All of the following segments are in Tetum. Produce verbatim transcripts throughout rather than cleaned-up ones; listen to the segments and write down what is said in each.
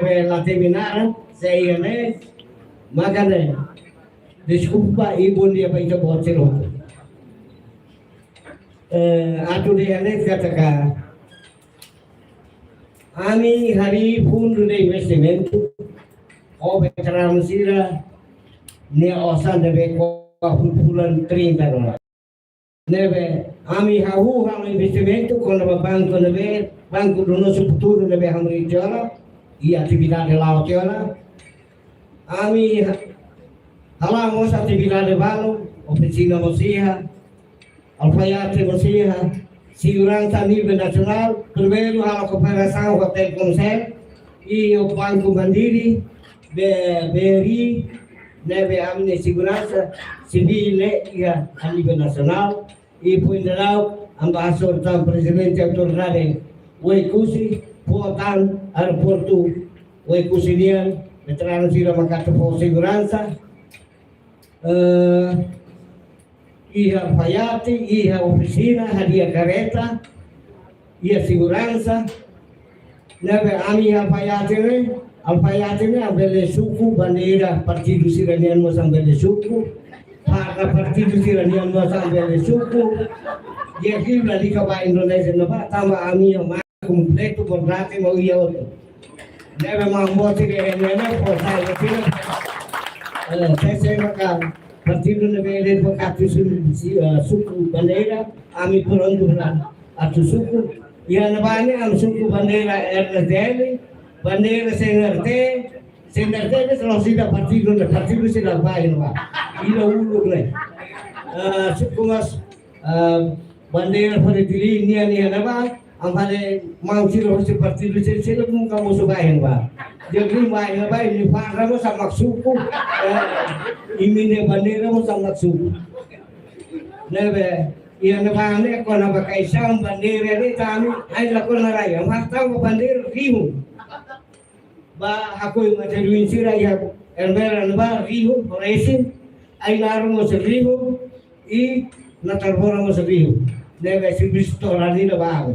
Be la temi naran, sei iha ne'e, maka ne'e. Deskulpa, i bondia ba ita-boot sira hotu. Eh, atu dehan de'it katak ami harii fundu de investimentu, ho veteranu sira-nia osan ne'ebé kua fulan trinta dolar. Ne'ebé, ami hahú halo investimentu kona-ba banku ne'ebé, banku do nosso futuro ne'ebé hamriik tiha ona, i atividade la'o tiha ona. Ami ha-, hala'o mós atividade balu, ofisina mós iha, alfaiate mós iha, seguransa nivel nasionál, primeiru halo kooperasaun ho Telkomcel, i ho Banku Mandiri, B-, B R I, ne'ebé ami-nia seguransa sivíl ne'e iha a nivel nasionál, i foin daudauk ami bá hasoru tan Prezidente Autoridade Oekusi, fó tan aeroportu Oekusi nian, veteranu sira maka atu fó seguransa. Eh, iha alfaiate, iha ofisina, hadi'a karreta, iha seguransa. Ne'ebé ami iha alfaiate ne'e, alfaiate ne'e ami bele suku bandeira partidu sira-nian mós ami bele suku, farda partidu sira-nian mós ami bele suku. Iha kibla di kaba Indonézia ne'ebá, tanba ami iha ma-, kompletu, bordate, mau iha hotu. Ne'ebé maun-boot sira, ne'ebé fó sai sira. Eh, se, se maka partidu ne'ebé dehan maka atu su-, si-, eh, suku bandeira, ami prontu para atu suku. Iha ne'ebá ne'e ami suku bandeira R T L, bandeira C N R T, C N R T ne'e selalu sida partidu ne'e, partidu sira bá iha ne'ebá. Ida uluk ne'e. Eh, suku mós, eh, bandeira Fretilin nian iha ne'ebá, ami fali maun sira hosi partidu sira, sira nunka mosu bá iha ne'ebá. Jadi bá iha ne'ebá, imi farda mós sama suku, eh, imi-nia bandeira mós sama suku. Ne'ebé, iha ne'ebá ne'e kona-ba kaixaun bandeira ne'e tanu, ai la kona rai, ami hatama bandeira rihun. Bá hakoi mate-ruin sira iha Ermera ne'ebá rihun, resin, Ainaro mós rihun, i Natarbora mós rihun. Ne'ebé servisu todan ida ba ami.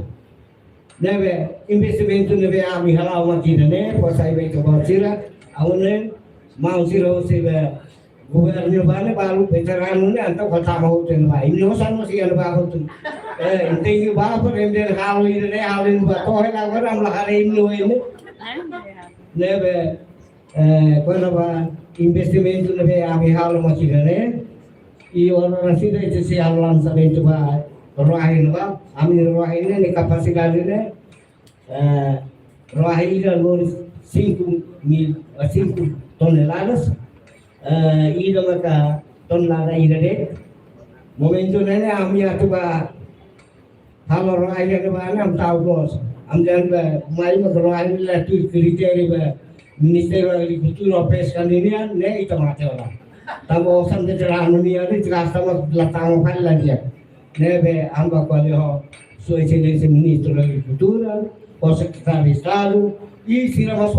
Ne'ebé investimentu ne'ebé ami hala'o mak ida-ne'e, fó sai ba ita-boot sira, ha'u hanoin, maun sira hosi be governu ba ne'e balu veteranu ne'e entaun kota mau ten ba. Imi osan mós iha ne'ebá hotu. Eh, entendi ba, por ende halo ida-ne'e, halo ida-ne'e ba, to'o hela agora ami la haree imi oin ne'e. Ne'ebé, eh, kona-ba investimentu ne'ebé ami halo mak ida-ne'e. I oras ida ita sei halo lansamentu ba roahi ne'ebá, ami roahi ne'e, nia kapasidade ne'e, eh, roahi ida lori cinco mil, eh, cinco toneladas, eh, ida maka tonelada ida de'it. Momentu ne'e ne'e ami atu bá halo roahi ne'ebá ne'e ami tau loos. Ami dehan ba mai maka roahi ne'e la tuir kritériu ba Ministériu Agrikultura ho Peska ninian, ne'e ita mate ona. Tanba osan veteranu nian ne'e jelas tanba la tama fali la di'ak. Ne'ebé ami bá ko'alia ho Sua Exelénsia Ministru Agrikultura, ho Sekretáriu Estadu, i sira mós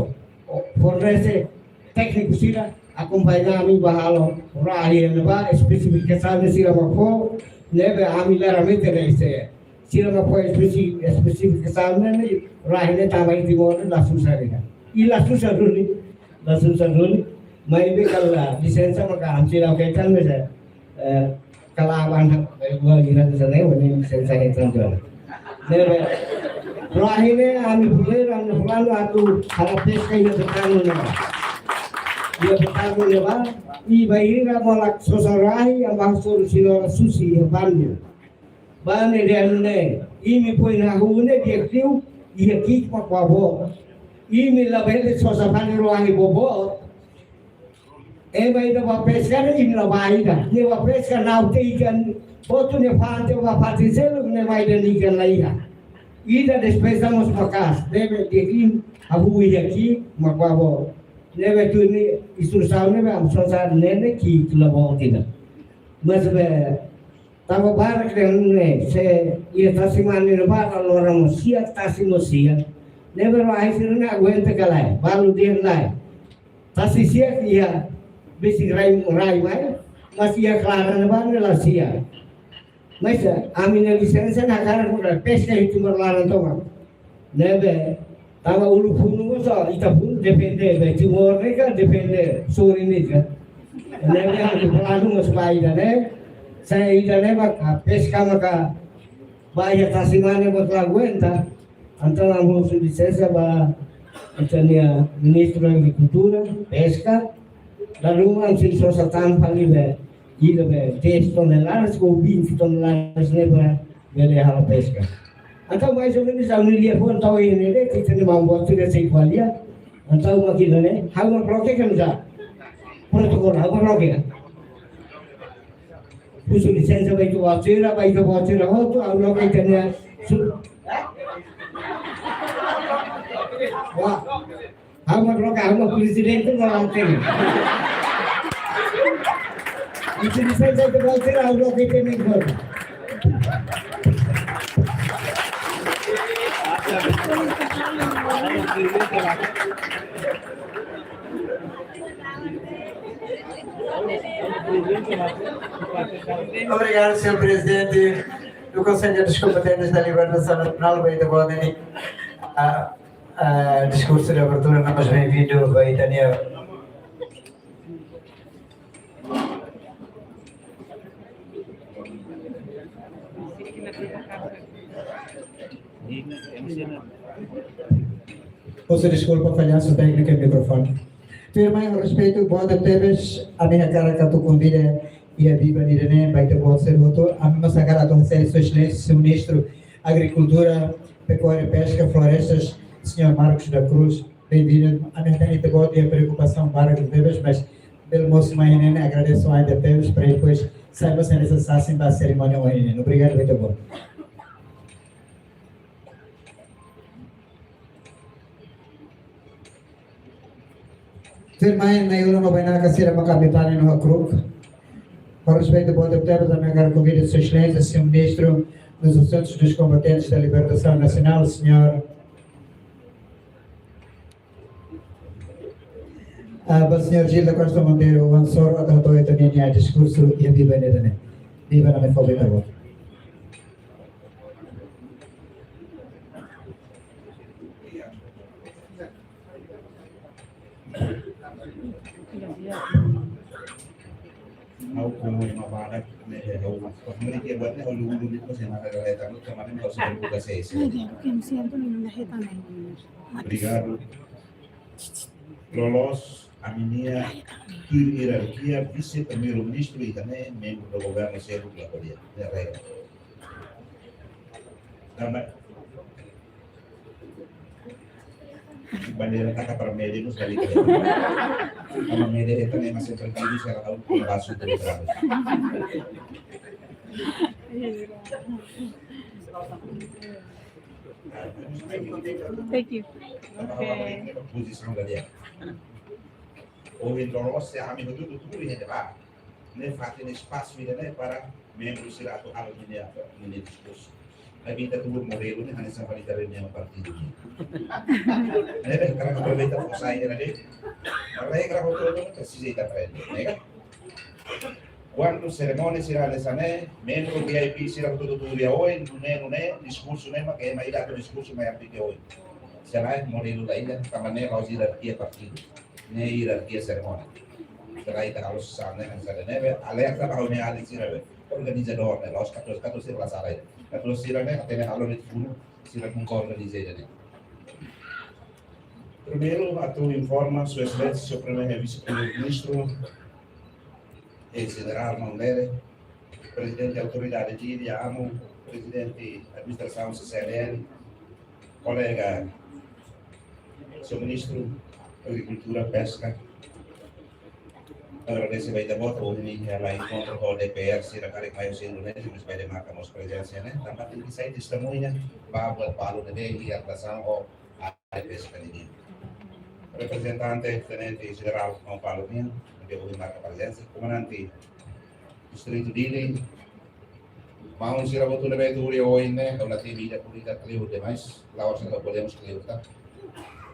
fornese tékniku sira akompaña ami bá halo roahi ne'ebá, espesifikasaun sira mak fó, ne'ebé ami la remete ne'e se. Sira mak fó espesi-, espesifikasaun ne'e, roahi ne'e tama iha Timor ne'e la susar ida. I la susar duni, la susar duni. Maibé kala lisensa maka ami sira oke tan mesa. Eh, kala aban hak, eh, gua liran sana, wani lisensa hetan jual. Ne'ebé, roahi ne'e ami fulan, ami fulan atu halo peska iha petani ne'ebá. Iha petani ne'ebá, i bainhira molok sosa roahi, ami bá hasoru Señora Susi iha Banyu. Bá ne'e dehan ne'e, imi foin hahú ne'e di'ak liu, iha ki'ik mak bá boot. Imi labele sosa fali roahi boboot. Ema ida bá peska ne'e imi la bá ida. Nia bá peska na'ok tiha ikan, hotu nia fa'an tiha bá fatin seluk ne'e mai dehan ikan la iha. Ida despeza mós maka'as, ne'ebé di'ak liu hahú iha ki'ik mak bá boot. Ne'ebé tuir nia instrusaun ne'ebé ami sosa ne'e ne'e ki'ik la boot ida. Maibé tanba barak dehan ne'e, se iha tasi mane ne'ebá laloran mós siak, tasi mós siak. Ne'ebé roahi sira ne'e aguenta ka lae, balu dehan lae. Tasi siak iha besik rai, rai mai, mas iha klaran ne'ebá ne'e la siak. Mas, eh, ami-nia lisensa ne'e hakarak atu peska iha Timor laran tomak. Ne'ebé, Tanba uluk funu mós ita funu depende be Timor ne'e ka, depende sorin ne'e ka. Ne'ebé ha'u planu mós ba ida-ne'e. Sai ida-ne'e maka peska maka ba iha tasi mane mós la aguenta. Entaun ha'u husu lisensa ba ita-nia Ministru Agrikultura, Peska, lalu ansi sosa tan fali be ida be dez toneladas ou vinte toneladas ne'e para bele halo peska. Entaun mais ou menus ha'u-nia liafuan to'o iha ne'e de'it, ita-nia maun-boot sira sei ko'alia. Entaun mak ida-ne'e, ha'u mak loke kan ja. Protokolu, ha'u mak loke. Husu lisensa ba ita-boot sira, ba ita-boot sira hotu, ha'u loke ita-nia su-, wah. Ha'u mak loke, ha'u mak prezidente mak loke. Husu lisensa ba ita-boot sira, ha'u loke ita-nia hotu. Obrigadu, señór Prezidente do Konsellu dos Kombatentes da Libertasaun Nasionál, ba ita-boot nia, ah, ah, diskursu de abertura, no mas benvindu ba ita-nia. Husu deskulpa, fallansu tékniku iha mikrofone. Tuirmai, ho respeitu boot tebes, ami hakarak atu konvida iha biban ida-ne'e ba ita-boot sira hotu, ami mós hakarak atu hasai Sua Exelénsia, Ministru Agrikultura, Pekuária, Peska, Florestas, señór Marcos da Cruz, benvindu. Ami hatene ita-boot iha preokupasaun barak tebes, mas bele mós mai ne'e, agradese ida tebes para depois sai mós hanesan sasin ba serimónia ohin ne'e. Obrigadu ba ita-boot. Tuirmai, nai-ulun no bainaka sira maka ami tane no hakru'uk. Ho respeitu boot tebes, ami hakarak konvida Sua Exelénsia, señór Ministru dos Assuntos dos Combatentes da Libertação Nacional, señór, ah, ba señór Gil da Costa Monteiro Vansor, atu hato'o ita-nia diskursu iha biban ida-ne'e. Biban ami fó ba ita-boot. Ha'u komu ema badak ne'e, ha'u, ha'u mari ke buat ne'e, ha'u lubuk-lubuk ko sena ada leta, ha'u kemarin ha'u sudah buka sesi. Obrigadu. Loloos, ami-nia tuir ierarkia, vise-primeiru-ministru iha ne'e, membru do governu seluk la ko'alia. Ne'e regra. Tanba bandeira taka para média no sekali. Tanba média ita ne'e masih tertidur, saya tahu, kalau masuk dari terus. Thank you. Oke. Pozisaun ida-ne'e. Ohin loloos, se ami hotu tutu iha debate. Ne'e fatin espasu ida-ne'e para membru sira atu halo ninia, ninia diskursu. Maibé ita tuur modelu ne'e hanesan fali ita reuniaun partidu ne'e. Ne'ebé hakarak aproveita fó sai ida-ne'e. Regra hotu-hotu presiza ita aprende, ne'e ka? Kuandu serimónia sira hanesan ne'e, membru V I P sira hotu-hotu tuur iha oin, nune'e, nune'e, diskursu ne'e mak ema ida atu diskursu mai aplika oin. Selae modelu la iha, tanba ne'e la'ós ierarkia partidu. Ne'e ierarkia serimónia. Selae ita halo sasán ne'e hanesan ne'e, be, alerta ba ha'u-nia alin sira be. Organizadór ne'e, la'ós katuas, katuas sira la sala ida. Katuas sira ne'e, hatene halo ne'e funu, sira nunka organiza ida-ne'e. Primeiru, atu informa Sua Exelénsia, señór Primeiru-Ministru, Jenerál Maun Lere, Prezidente Autoridade Dili, amu, Prezidente Administrasaun C C L N, kolega, señór Ministru Agrikultura, Peska, agradese ba ita-boot, ohin ne'e halo enkontru ho D P R, sira karik mai husi Indonézia, mas bai demarka mós prezensa ne'e, tanba tenke sai testemuña ba buat balu ne'ebé iha relasaun ho área peska nian. Reprezentante Tenente Jenerál Maun Paulo nian, ne'ebé ohin marka prezensa, Komandante Distritu Dili, maun sira hotu ne'ebé tuur iha oin ne'e, ha'u la temi ida por ida kleur demais, la'ós ita podemos kleur tan.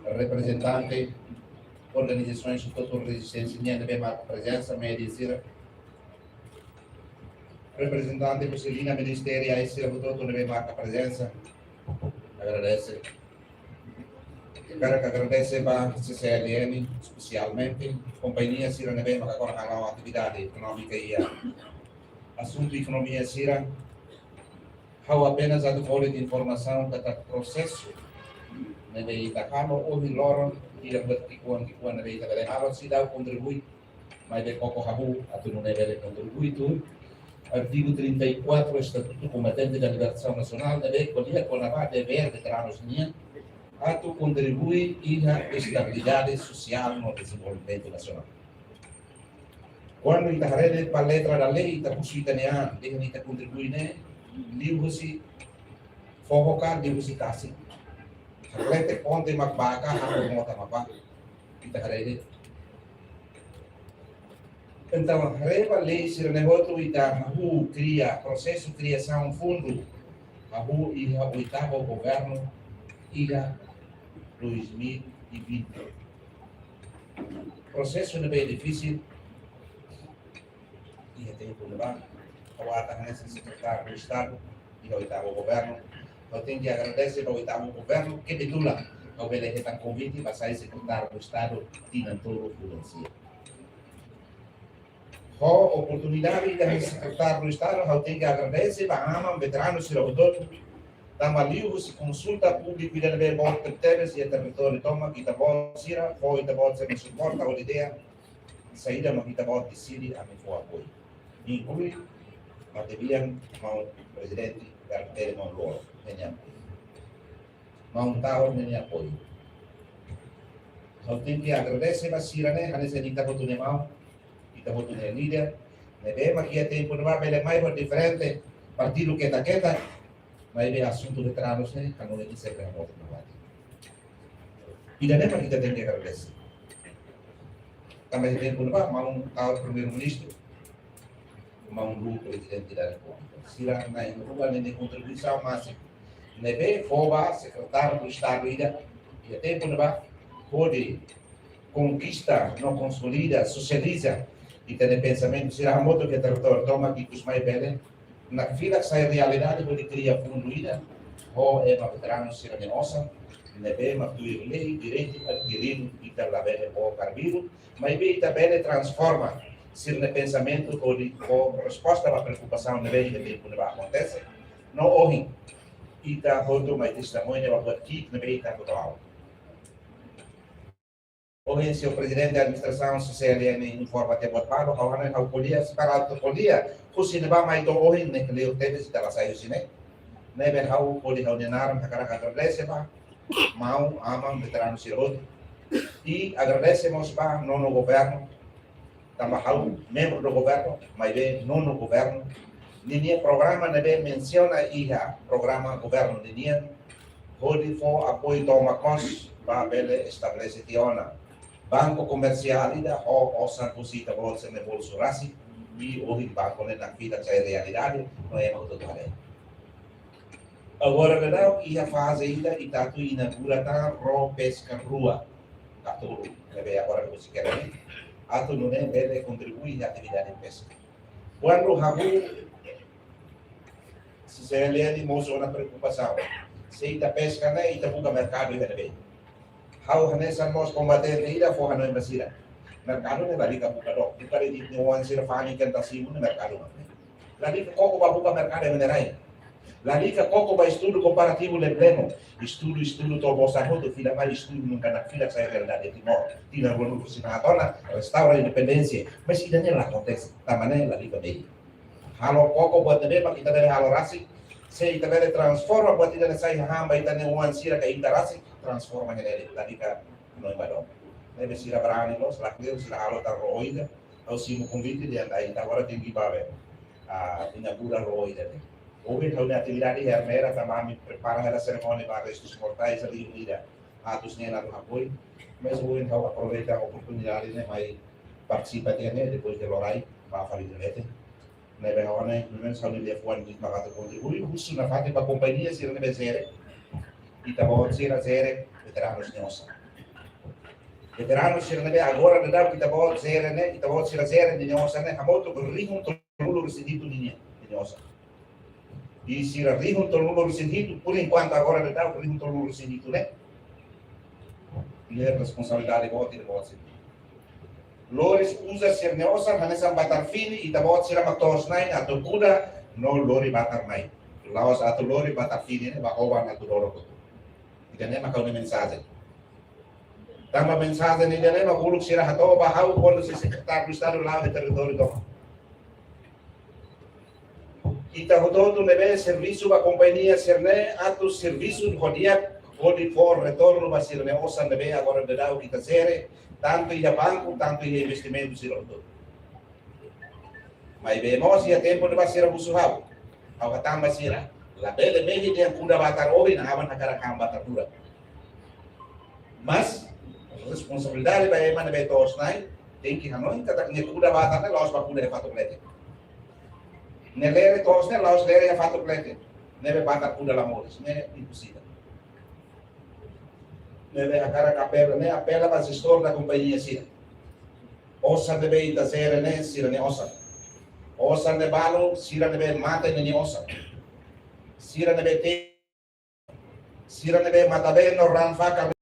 Reprezentante organizasaun hotu rezisténsia nian ne'ebé marka prezensa, média sira. Reprezentante husi liña ministeriál sira hotu-hotu ne'ebé marka prezensa. Agradese. Hakarak agradese ba C C L N, espesialmente kompañia sira ne'ebé maka agora hala'o atividade ekonómika iha asuntu ekonomia sira. Ha'u apenas atu fó de'it informasaun katak prosesu ne'ebé ita halo ohin loron, ida buat ki'ikoan-ki'ikoan ne'ebé ita bele halo, seidauk kontribui, maibé koko ha'u atu nune'e bele kontribui tuir artigu trinta e quatro Estatutu Combatente da Libertação Nacional, ne'ebé ko'alia kona-ba devér veteranus nian atu kontribui iha estabilidade sosiál no dezenvolvimentu nasionál. Kuandu ita haree de'it ba letra da lei, ita husu ita-nia an, dehan ita kontribui ne'e, liuhusi foho ka, liuhusi tasi. Haklete ponte mak ba ka, hahú mota mak ba. Ita haree de'it. Entaun, haree ba lei sira-ne'e hotu ita hahú kria, prosesu kriasaun fundu hahú iha oitavu governu iha dois mil e vinte. Prosesu ne'ebé difisil, iha tempu ne'ebá, ha'u atu hanesan sekretáriu do Estadu iha oitavu governu. Ha'u tenke agradese ba oitavu governu, kebetulan ha'u bele hetan konvite ba sai sekretáriu do Estadu tinan tolu fulan sia. Ho oportunidade ida hanesan sekretáriu do Estadu, ha'u tenke agradese ba aman veteranu sira hotu-hotu, tanba liuhusi konsulta públiku ida ne'ebé boot tebes iha territóriu tomak, ita-boot sira fó ita-boot sira-nia suporta ho ideia, saida mak ita-boot deside ami fó apoiu. Inklui matebian maun prezidente R T L maun Loro, ninia apoiu. Maun Taur ninia apoiu. Ha'u tenke agradese ba sira-ne'e, hanesan ita-boot nia maun, ita-boot nia líder, ne'ebé mak iha tempu ne'ebá bele mai ho diferente partidu ketak-ketak, maibé asuntu veteranus ne'e, hanoin ita sempre hamutuk nafatin. Ida-ne'e mak ita tenke agradese. Tanba iha tempu ne'ebá, maun Taur Primeiru-Ministru, maun Lú Prezidente da Repúblika, sira na'in-rua ninia kontribuisaun másimu ne'ebé fó ba sekretáriu do Estadu ida iha tempu ne'ebá, hodi konkista no konsolida, sosializa ita-nia pensamentu sira hamutuk iha territóriu tomak, ikus mai bele nakfilak sai realidade hodi kria fundu ida ho ema veteranu sira-nia osan, ne'ebé mak tuir lei direitu adkiridu, ita labele book arbiru, maibé ita bele transforma sira-nia pensamentu hodi fó resposta ba preokupasaun ne'ebé iha tempu ne'ebá akontese, no ohin ita hotu mai testemuña ba buat ki'ik ne'ebé ita hotu halo. Ohin señór prezidente administrasaun C C L N informa tiha buat balu, ha'u hanoin ha'u ko'alia, separadu ko'alia husi ne'ebá mai to'o ohin ne'e kleur tebes, ita la sai husi ne'e. Ne'ebé ha'u hodi ha'u-nia naran hakarak agradese ba maun, aman, veteranu sira hotu. I agradese mós ba nonu governu, tanba ha'u membru do governu, maibé nonu governu ninia programa ne'ebé mensiona iha programa governu ninian, hodi fó apoiu tomak mós ba bele estabelese tiha ona banku komersiál ida ho osan husi ita-boot sira-nia bolsu rasik, i ohin banku ne'e nakfilak sai realidade, no ema hotu-hotu haree. Agora daudaun iha faze ida ita atu inaugura tan ró peska rua ka tolu, ne'ebé agora husi kedas ne'e, atu nune'e bele kontribui iha atividade peska. Kuandu ha'u, C C L N mosu ona preokupasaun, se ita peska ne'e, ita buka merkadu iha ne'ebé? Ha'u hanesan mós kombatente ida fó hanoin ba sira. Merkadu ne'e lalika buka dook, buka de'it ita-nia oan sira fani kenta simu ne'e merkadu mak ne'e. Lalika koko ba buka merkadu iha ne'e rai. Lalika koko ba estudu komparativu lemo-lemo. Estudu, estudu to'o bosan hotu, fila fali estudu nunka nakfilak sai realidade Timor. Tinan ruanulu-resin-haat ona, restaura independénsia. Mas ida-ne'e la akontese, tanba ne'e lalika bele. Halo koko buat ne'ebé mak ita bele halo rasik, se ita bele transforma buat ida-ne'e sai hahán ba ita-nia oan sira ka ita rasik, transforma iha ne'e de'it, lalika hanoin ba dook. Ne'ebé sira brani loos, la kleur, sira halo tan ró ida, ha'u simu konvite dehan ita agora tenke bá, ah, inaugura ró ida-ne'e. Ohin ha'u-nia atividade iha Ermera, tanba ami prepara hela serimónia ba restus mortais ali unida. Atus ne'e atu apoiu, mas ohin ha'u aproveita oportunidade ne'e mai partisipa tiha ne'e, depois de lorai, ba fali de lete. Ne'ebé ha'u hanoin, pelo menos ha'u-nia liafuan mak atu kontribui, husu nafatin ba kompañia sira ne'ebé jere. Ita-boot sira jere veteranus nia osan. Veteranus sira ne'ebé agora daudaun ita-boot jere ne'e, ita-boot sira jere ninia osan ne'e, hamutuk rihun tolunulu-resin-hitu ninia, ninia osan. I sira rihun tolunulu-resin-hitu, por enquanto agora daudaun rihun tolunulu-resin-hitu ne'e, Ne'e responsabilidade boot ida-boot sira. Lori uza sira-nia osan hanesan batar fini, ita-boot sira mak to'os-na'in atu kuda no lori batar mai. La'ós atu lori batar fini ne'e ba oan atu doro kotu. Ida-ne'e mak ha'u-nia mensajen. Tanba mensajen ida-ne'e mak uluk sira hato'o ba ha'u kuandu sei Sekretáriu Estadu la'o iha territóriu tomak. Ita hotu-hotu ne'ebé servisu ba kompañia sira-ne'e atu servisu ho di'ak hodi fó retornu ba sira-nia osan ne'ebé agora daudaun ita jere, tantu iha banku, tantu iha investimentu sira hotu. Maibé mós iha tempu ne'ebá sira husu ha'u. Ha'u hatán ba sira. Labele mehi dehan kuda batar ohin, aban hakarak han batar dura. Mas responsabilidade ba ema ne'ebé to'os-na'in, tenke hanoin katak nia kuda batar ne'e la'ós ba kuda iha fatuk leten. Nia lere to'os ne'e la'ós lere iha fatuk leten. Ne'ebé batar kuda la moris, ne'e imposivel. Ne'ebé hakarak apela, ne'e apela ba jestór da kompañia sira. Osan ne'ebé ita jere ne'e sira-nia osan. Osan ne'e balu sira ne'ebé mate ne'e nia osan. Sira ne'ebé te, sira ne'ebé matan-been no raan fakar.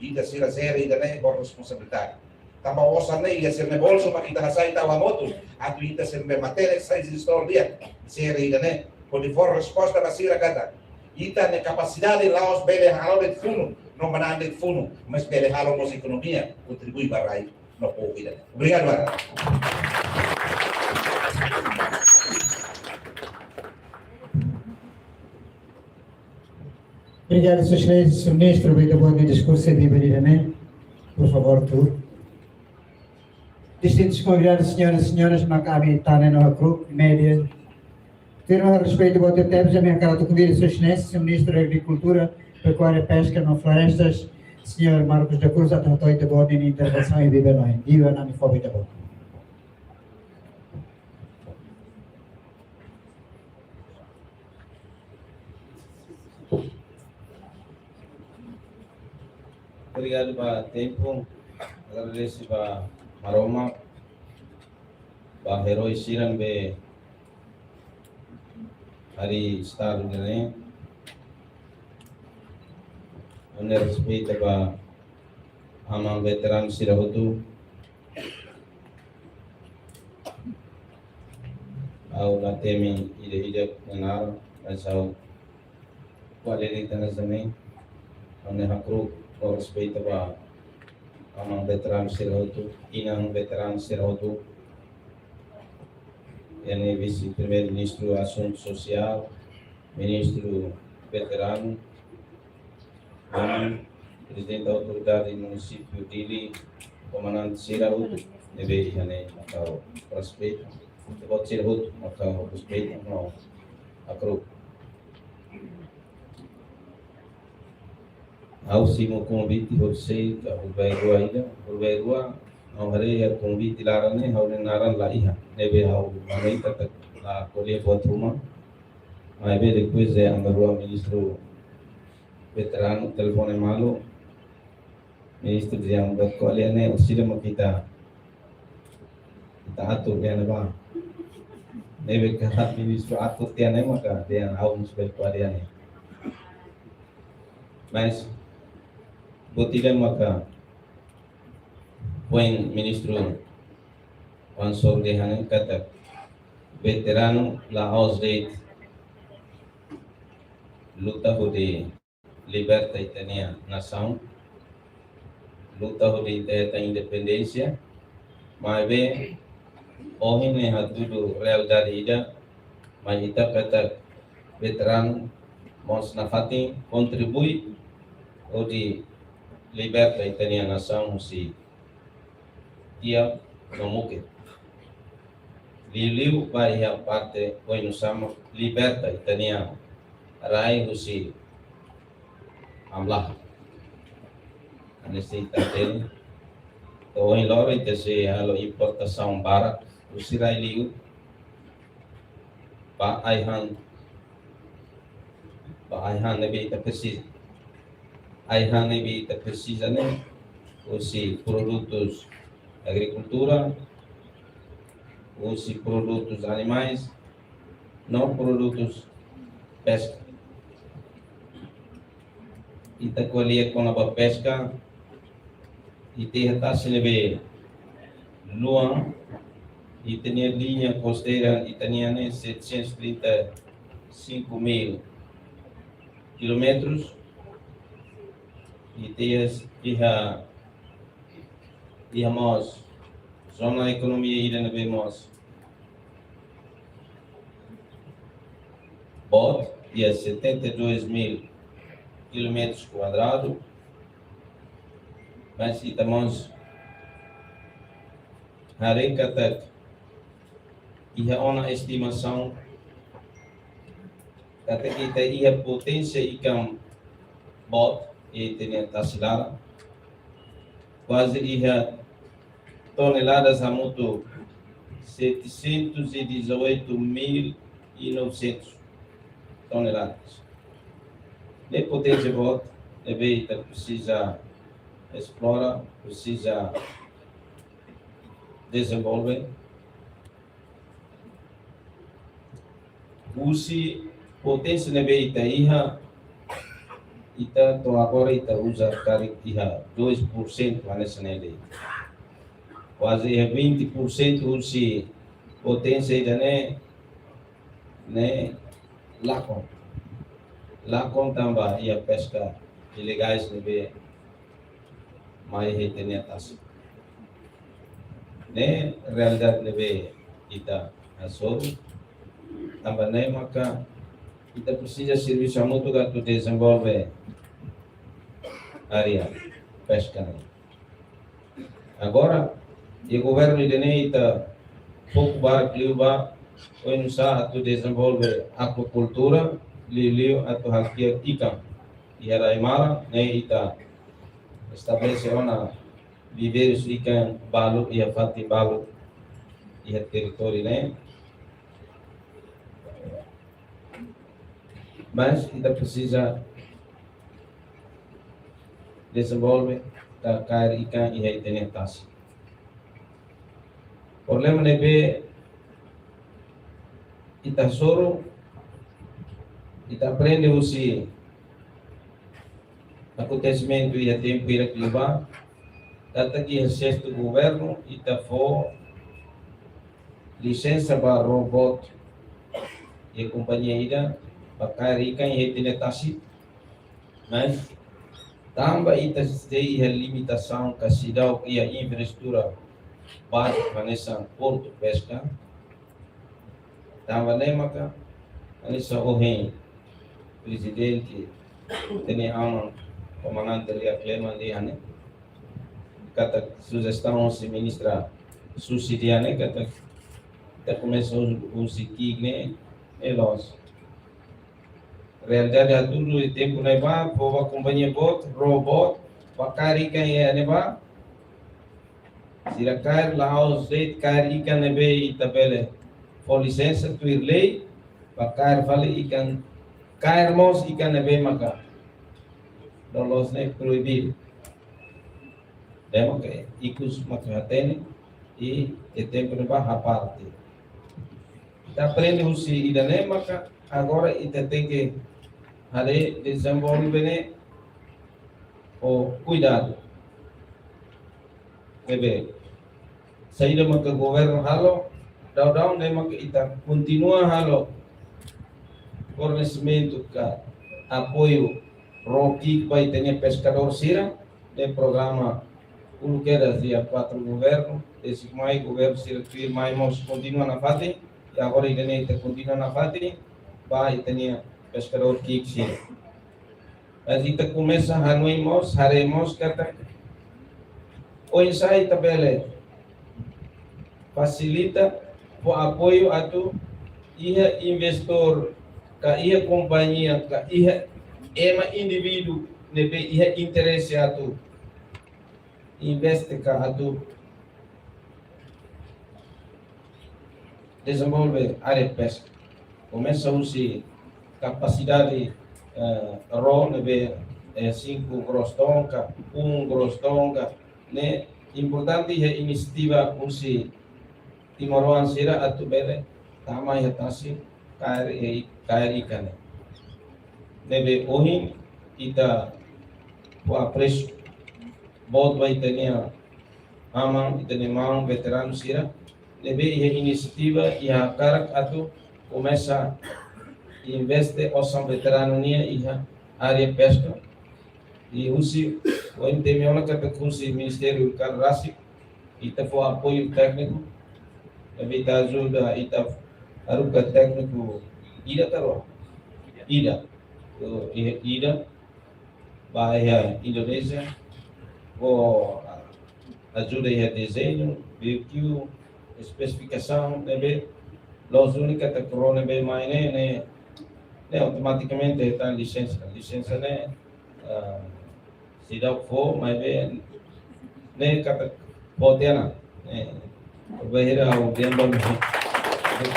Ita sira jere ida-ne'e ho responsabilidade. Tanba osan ne'e iha sira-nia bolsu mak ita hasai tau hamutuk. Atu ita sira ne'ebé matenek sai jestór di'ak. Jere ida-ne'e hodi fó resposta ba sira katak ita-nia kapasidade la'ós bele halo de'it funu, no manán de'it funu, mas bele halo mós ekonomia, kontribui ba rai no povu ida. Obrigadu barak. Obrigadu, Sua Exelénsia, Señór Ministru, ba ita-boot nia diskursu, bienvenido, né? Por favor, tuur. Distintus konvidados, señoras e señores, mak ami tane no hakru'uk, média. Tuir respeitu ba ita-boot nia tempu, ami hakarak atu konvida Sua Exelénsia, Señór Ministru da Agrikultura, Pekuária, Peska no Florestas, Señór Marcos da Cruz, atu hato'o ita-boot nia intervensaun iha biban ohin. Biban ami fó ba ita-boot. Obrigadu ba tempu, agradese ba Maromak, ba eroi sira ne'ebé harii Estadu ne'e. Ami respeita ba aman veteranu sira hotu. Ha'u la temi ida-idak nia naran, mas ha'u ko'alia de'it hanesan ne'e, ami hakru'uk no respeita ba aman veteranu sira hotu, inan veteranu sira hotu, iha ne'e Vise-Primeiru-Ministru Asuntu Sosiál, Ministru Veteranu, aman, Prezidente Autoridade Munisípiu Dili, komandante sira hotu ne'ebé iha ne'e, mak ha'u respeita. Ita-boot sira hotu mak ha'u respeita no hakru'uk. Ha'u simu konvite horisehik ka horibainrua ida, horibainrua, ha'u haree iha konvite laran ne'e, ha'u-nia naran la iha, ne'ebé ha'u manu ita tak la ko'alia buat ruma. Maibé depois de ami rua ministru veteranu telefone malu, ministru dehan buat ko'alia ne'e, orsida mak ita, ita atur dehan ne'ebá. Ne'ebé karik ministru atur tiha ne'e maka dehan ha'u mós bele ko'alia ne'e. Mas buat ida maka foin ministru Wansor dehan katak veteranu la'ós de'it luta hodi liberta ita-nia nasaun, luta hodi ita hetan independénsia, maibé ohin ne'e hatudu realidade ida, mai ita katak veteranu mós nafatin kontribui hodi liberta ita-nia nasaun husi tiha no mukit. Liuliu ba iha parte oinsá mak liberta ita-nia rai husi amlaha. Hanesan ita hatene, to'o ohin loron ita sei halo importasaun barak husi rai-li'ur ba ai-han, ba ai-han ne'ebé ita presiza. Ai-han ne'ebé ita presiza ne'e husi produtus agrikultura, husi produtus animais, no produtus peska. Ita ko'alia kona-ba peska, Ita iha tasi ne'ebé luan, ita-nia liña kosteira, ita-nia ne'e setecentos e trinta e cinco mil quilómetros, ita iha, iha, iha mós zona ekonomia ida ne'ebé mós boot, iha setenta e dois mil quilómetros quadrados, mas ita mós haree katak iha ona estimasaun katak ita iha poténsia ikan boot iha ita-nia tasi laran, kuaze iha toneladas hamutuk setecentos e dezoito mil e novecentos toneladas. Ne'e poténsia boot ne'ebé ita presiza esplora, presiza dezenvolve. Husi poténsia ne'ebé ita iha, ita to'o agora ita uza karik iha dois por cento hanesan ne'e de'it. Kuaze iha vinte por cento husi poténsia ida-ne'e, ne'e lakon. Lakon tanba iha peska ilegais ne'ebé mai iha ita-nia tasi. Ne'e realidade ne'ebé ita hasoru. Tanba ne'e maka ita presiza servisu hamutuk atu dezenvolve área peska ne'e. Agora, iha governu ida-ne'e ita foku barak liu ba oinsá atu dezenvolve akuakultura, liuliu atu hakiak ikan iha rai-maran, ne'e ita estabelese ona viveirus ikan balu iha fatin balu iha territóriu ne'e. Mas ita presiza dezenvolve ka kaer ikan iha ita-nia tasi. Problema ne'ebé ita hasoru, ita aprende husi akontesimentu iha tempu hirak liubá, katak iha sestu governu ita fó lisensa ba robot iha kompañia ida ba kaer ikan iha ita-nia tasi. Mas tanba ita sei iha limitasaun ka seidauk iha infraestrutura bázika hanesan portu peska, tanba ne'e maka hanesan ohin prezidente ita-nia aman komandante Lia Kleman dehan ne'e katak sujestaun husi ministra Susi dehan ne'e katak ita komesa husi ki'ik ne'e, ne'e loos. Realidade hatudu iha tempu ne'ebá, fó ba kompañia boot, robot, ba kaer ikan iha ne'ebá. Sira kaer la'ós de'it kaer ikan ne'ebé ita bele fó lisensa tuir lei, ba kaer fali ikan, kaer mós ikan ne'ebé maka loloos ne'e proibidu. Ne'e maka ikus maka hatene, i iha tempu ne'ebá haparte. Ita aprende husi ida-ne'e maka agora ita tenke haree dezenvolve ne'e ho kuidadu. Ne'ebé saida maka governu halo, daudaun ne'e maka ita kontinua halo fornesimentu ka apoiu ró ki'ik ba ita-nia peskadór sira, ne'e programa uluk kedas iha kuatru governu, desde mai governu sira tuirmai mós kontinua nafatin, i agora ida-ne'e ita kontinua nafatin ba ita-nia peskadór ki'ik sira. Mas ita komesa hanoin mós, haree mós katak oinsá ita bele fasilita, fó apoiu atu iha investór, ka iha kompañia, ka iha ema indivíduu ne'ebé iha interese atu investe ka atu dezenvolve área peska. Komesa husi kapasidade, eh, ró ne'ebé, eh, cinco gross ton ka, um gross ton ka, ne'e importante iha inisiativa husi timoroan sira atu bele tama iha tasi kaer, eh, kaer ikan ne'e. Ne'ebé ohin ita fó apresu boot ba ita-nia aman, ita-nia maun veteranu sira, ne'ebé iha inisiativa, iha hakarak atu komesa investe osan veteranu nian iha área peska. I husi, ohin temi ona katak husi Ministériu Merkadu Rasik, ita fó apoiu tékniku, ne'ebé ita ajuda, ita haruka tékniku ida ka rua? Ida. Iha ida, ba iha Indonézia, fó ajuda iha dezeñu, B O Q, espesifikasaun, ne'ebé, loos duni katak ró ne'ebé mai ne'e, ne'e, ne'e automatikamente hetan lisensa. Lisensa ne'e, ah, seidauk fó, maibé, ne'e katak fó tiha ona. Ne'e, bainhira ha'u dehan ba, ne'e,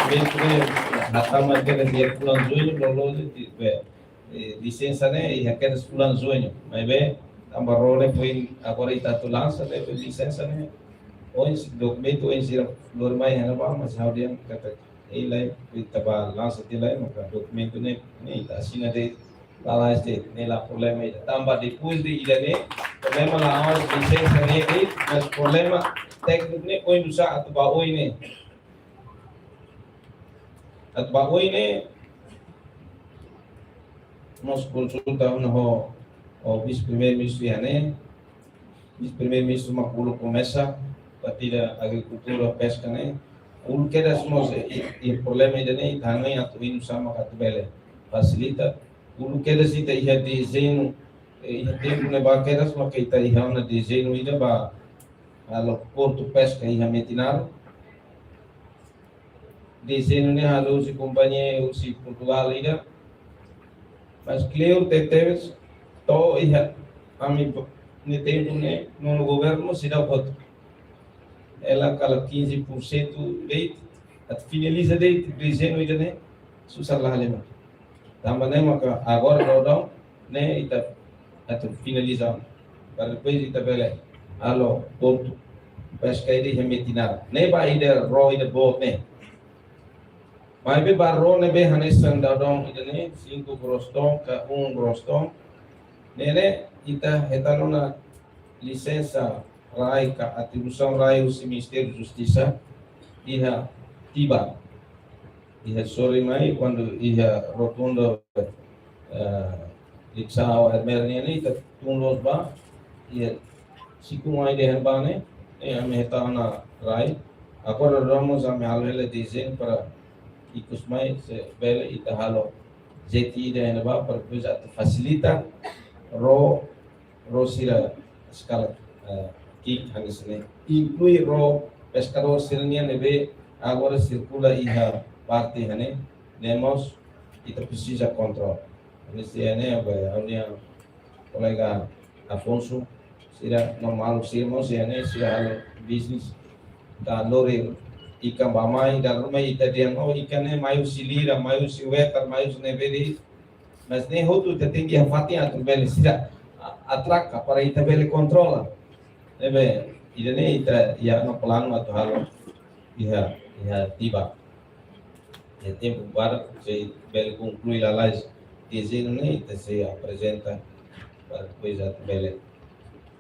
ne'e, ne'e, hatama kedas iha fulan Juñu, loloos de'it, be, eh, lisensa ne'e iha kedas fulan Juñu, maibé tanba ró ne'e foin agora ita atu lansa, ne'e foin lisensa ne'e. Ohin dokumentu ohin sira lori mai iha ne'ebá, mas ha'u dehan katak, eh, lae, ita bá lansa tiha lai, maka dokumentu ne'e, ne'e ita asina de'it, lalais de'it, ne'e la problema ida. Tanba depois de ida-ne'e, problema la'ós lisensa ne'e de'it, mas problema tékniku ne'e, oinsá atu bá oin ne'e. Atu bá oin ne'e, mós konsulta ona ho, ho Vise-Primeiru-Ministru iha ne'e, Vise-Primeiru-Ministru mak uluk komesa, Partida Agrikultura Peska ne'e, uluk kedas mós, i, i problema ida-ne'e, ita hanoin atu oinsá mak atu bele fasilita, uluk kedas ita iha dezeñu, eh, iha tempu ne'ebá kedas maka ita iha ona dezeñu ida ba halo portu peska iha Metinaro. Dezeñu ne'e halo husi kompañia husi Portugál ida. Mas kleur tebetebes, to'o iha ami nia tempu ne'e, nonu governu seidauk hotu. Hela kala quinze por cento de'it, atu finaliza de'it dezeñu ida-ne'e, susar la halimar. Tanba ne'e maka agora daudaun ne'e ita atu finaliza, para depois ita bele halo portu peska ida iha Metinaro. Ne'e ba ida ró ida boot ne'e. Maibé ba ró ne'ebé hanesan daudaun ida-ne'e, cinco gross ton ka um gross ton. Ne'e ne'e ita hetan ona lisensa rai ka atribuisaun rai husi Ministériu Justisa iha Tiba. Iha sorin mai, kuandu iha rotunda, eh, Liksau Ermer nian ne'e, ita tun loos ba, iha sikun ai dehan ba ne'e, eh, ami hetan ona rai. Agora ramos ami halo hela dezeñu para ikus mai, se bele ita halo jeti ida iha ne'ebá, para depois atu fasilita ró, ró sira eskala, eh, ki'ik hanesan ne'e. Inklui ró peskadór sira-nian ne'ebé agora sirkula iha parte iha ne'e, ne'e mós ita presiza kontrola. Hanesan ne'e, be, ha'u-nia kolega Afonso, sira normál, sira mós iha ne'e, sira halo bisnis, ita lori ikan bá mai, dala ruma ita dehan, oh, ikan ne'e mai husi lira, mai husi wetar, mai husi ne'ebé de'it. Mas ne'e hotu ita tenke iha fatin atu bele sira a-, atraka para ita bele kontrola. Ne'ebé, ida-ne'e ita iha ona planu atu halo iha, iha Tiba. Iha tempu badak, se bele konklui lalais dezeñu ne'e, ita sei aprezenta para depois atu bele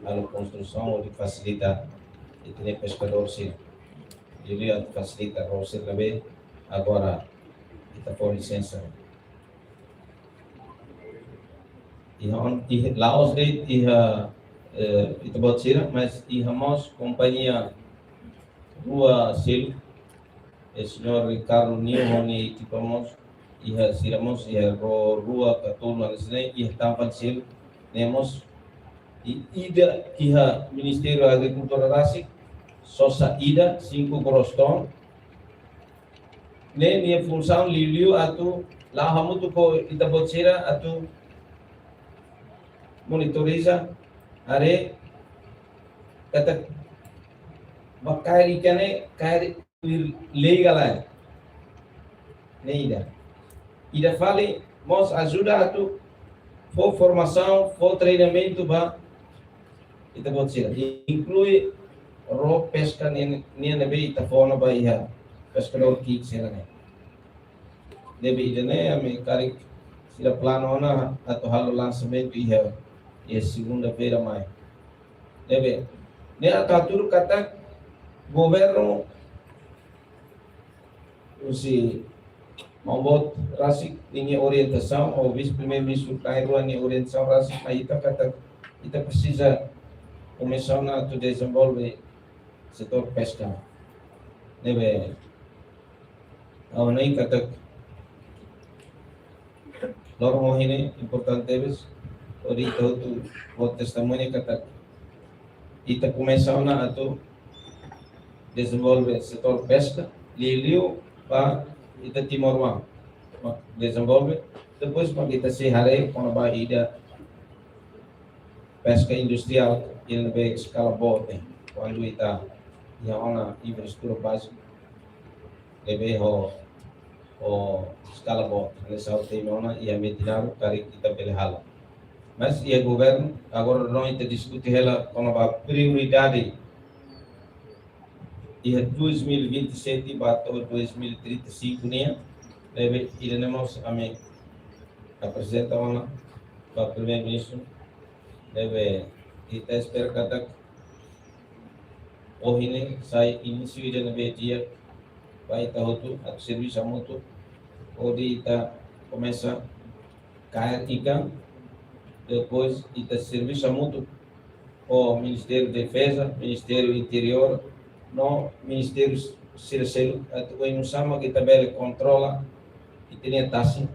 halo konstrusaun hodi fasilita ita-nia peskadór sira. Jadi atu fasilita ró sira ne'ebé agora ita fó lisensa. Iha on, iha la'ós de'it iha, eh, ita-boot sira, mas iha mós kompañia rua seluk, eh, señór Ricardo Nio ho nia ekipa mós, iha sira mós, iha ró rua ka tolu hanesan ne'e, iha Tampan seluk, ne'e mós, i-, ida iha Ministériu Agrikultura rasik, sosa ida, cinco gross ton, ne'e nia funsaun liuliu atu la'o hamutuk ho ita-boot sira atu monitoriza, haree katak bá kaer ikan ne'e, kaer tuir lei ka lae. Ne'e ida. Ida fali mós ajuda atu fó formasaun, fó treinamentu ba ita-boot sira. Inklui ró peska nian, nian ne'ebé ita fó ona ba iha peskadór ki'ik sira-ne'e. Ne'ebé ida-ne'e ami karik sira planu ona atu halo lansamentu iha, iha segunda-feira mai. Ne'ebé, ne'e atu hatudu katak governu husi maun boot rasik ninia orientasaun, ou Vise-Primeiru-Ministru Kay Rua nia orientasaun rasik mai ita katak ita presiza komesa ona atu dezenvolve setór peska. Ne'ebé, ha'u hanoin katak loron ohin ne'e importante tebes, hodi ita hotu fó testemuña katak ita komesa ona atu dezenvolve setór peska, liuliu ba ita timoroan. Mak dezenvolve, depois mak ita sei haree kona-ba ida peska industriál, ida ne'ebé eskala boot ne'e. Kuandu ita iha ona infraestrutura bázika ne'ebé ho, ho eskala boot, hanesan ha'u temi ona iha Metinaro karik ita bele halo. Mas iha governu, agora daudaun ita diskute hela kona-ba prioridade iha dois mil e vinte e sete ba to'o dois mil e trinta e cinco nian, ne'ebé ida-ne'e mós ami aprezenta ona ba Primeiru-Ministru, ne'ebé ita espera katak ohin ne'e sai inísiu ida ne'ebé di'ak ba ita hotu atu servisu hamutuk, hodi ita komesa kaer ikan, depois ita servisu hamutuk ho Ministériu Defeza, Ministériu Interiór, no ministériu sira seluk, atu oinsá mak ita bele kontrola ita-nia tasi.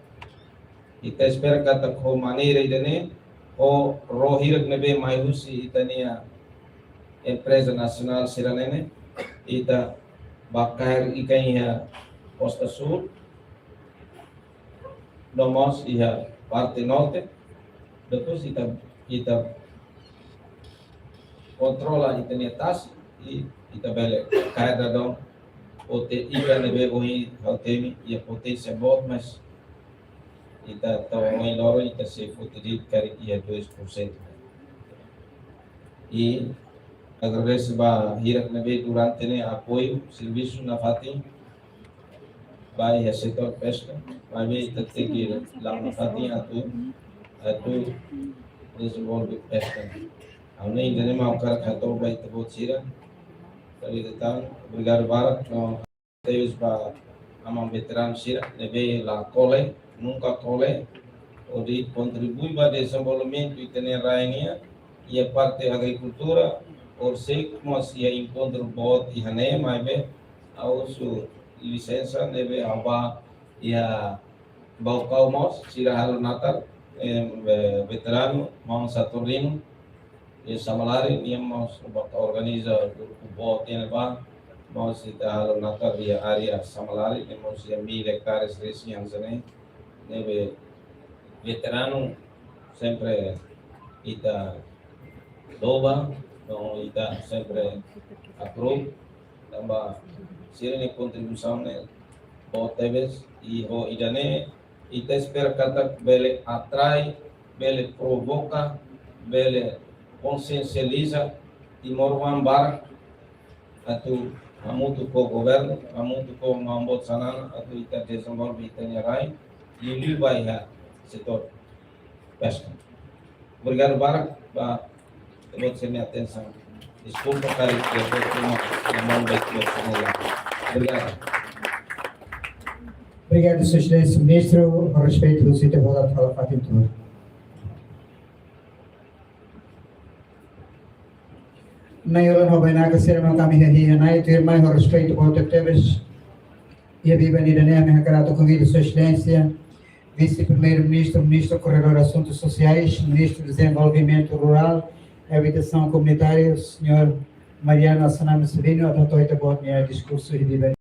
Ita espera katak ho maneira ida-ne'e, ho ró hirak ne'ebé mai husi ita-nia empreza nasionál sira-ne'e ne'e, ita bá kaer ikan iha Kosta Súl, no mós iha parte norte, depois ita, ita kontrola ita-nia tasi, i ita bele kaer daudaun, pote-, ikan ne'ebé ohin ha'u temi iha poténsia boot, mas ita to'o ohin loron ita sei foti de'it karik iha dois por cento. I agradese ba hirak ne'ebé durante ne'e apoiu servisu nafatin ba iha setór peska, maibé ita tenke la'o nafatin atu, atu dezenvolve peska. Ha'u hanoin ida-ne'e mak ha'u hakarak hato'o ba ita-boot sira. Kali datang, obrigadu barak, no tebes ba aman veteranu sira, ne'ebé la kole, nunka kole, hodi kontribui ba dezenvolvimentu ita-nia rai nian, iha parte agrikultura, horisehik mós iha enkontru boot iha ne'e, maibé ha'u husu lisensa, ne'ebé ha'u bá iha Baucau mós, sira halo natar, em, eh, veteranu, maun Saturnino, iha Samalari, nia mós bá organiza grupu boot iha ne'ebá, mós ita halo natar iha área Samalari, nia mós iha mil hektares resin hanesan ne'e, ne'ebé veteranu sempre ita loba, no ita sempre approve, tanba sira-nia kontribuisaun ne'e boot tebes, i ho ida-ne'e ita espera katak bele atrai, bele provoka, bele konsiensializa timoroan barak atu hamutuk ho governu, hamutuk ho maun boot Xanana, atu ita dezenvolve ita-nia rai, liuliu ba iha setór peska. Obrigadu barak ba ita-boot sira-nia atensaun. Deskulpa karik ita-boot sira-nia mão baik buat semula. Obrigadu. Obrigadu, Sua Exelénsia Ministru. Ho respeitu, husu ita-boot atu fala fatin tuur. Nai, ulun ho bainaka sira, maun ami iha Hanai, tuirmai ho respeitu boot tebes. Iha biban ida-ne'e ami hakarak atu konvida Sua Exelénsia Vise-Primeiru-Ministru, Ministru Koordenadór Asuntus Sosiais, Ministru Dezenvolvimentu Rurál, Abitasaun Komunitária, señór Mariano Assanami Sabino, atu hato'o ita-boot nia diskursu iha biban.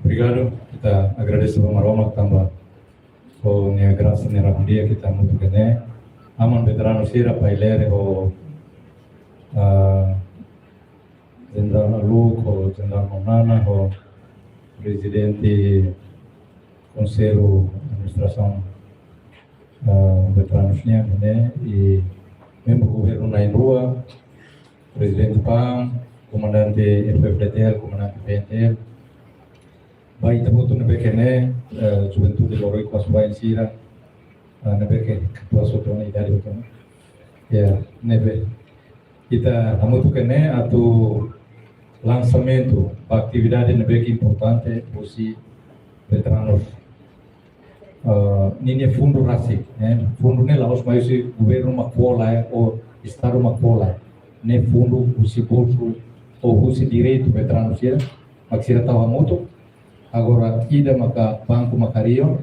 Obrigadu, ita agradese ba Maromak tanba ho nia grasa, nia rahun-di'ak ita hamutuk iha ne'e. Aman veteranu sira, Pai Lere ho, ah, Jenerál Aluk, ho Jenerál Maun Nana, ho Prezidente Konsellu Administrasaun, ah, veteranus nian ne'e, i membru governu na'in-rua, Prezidente PAM, Komandante F-FDTL, Komandante P-NTL, ba ita hotu ne'ebé iha ne'e, eh, juventude Loroi Kuas Bain sira, Ah, ne'ebé ke katuas hotu ona, idade hotu ona. Ya, ne'ebé ita hamutuk ne'e atu lansamentu ba atividade ne'ebé ke importante husi veteranus, ah, ninia fundu rasik, eh, fundu ne'e la'ós mai husi governu mak hola, eh, ou estadu mak hola. Ne'e fundu husi bolsu ou husi direitu veteranus sira, mak sira tau hamutuk. Agora ida maka banku maka rio,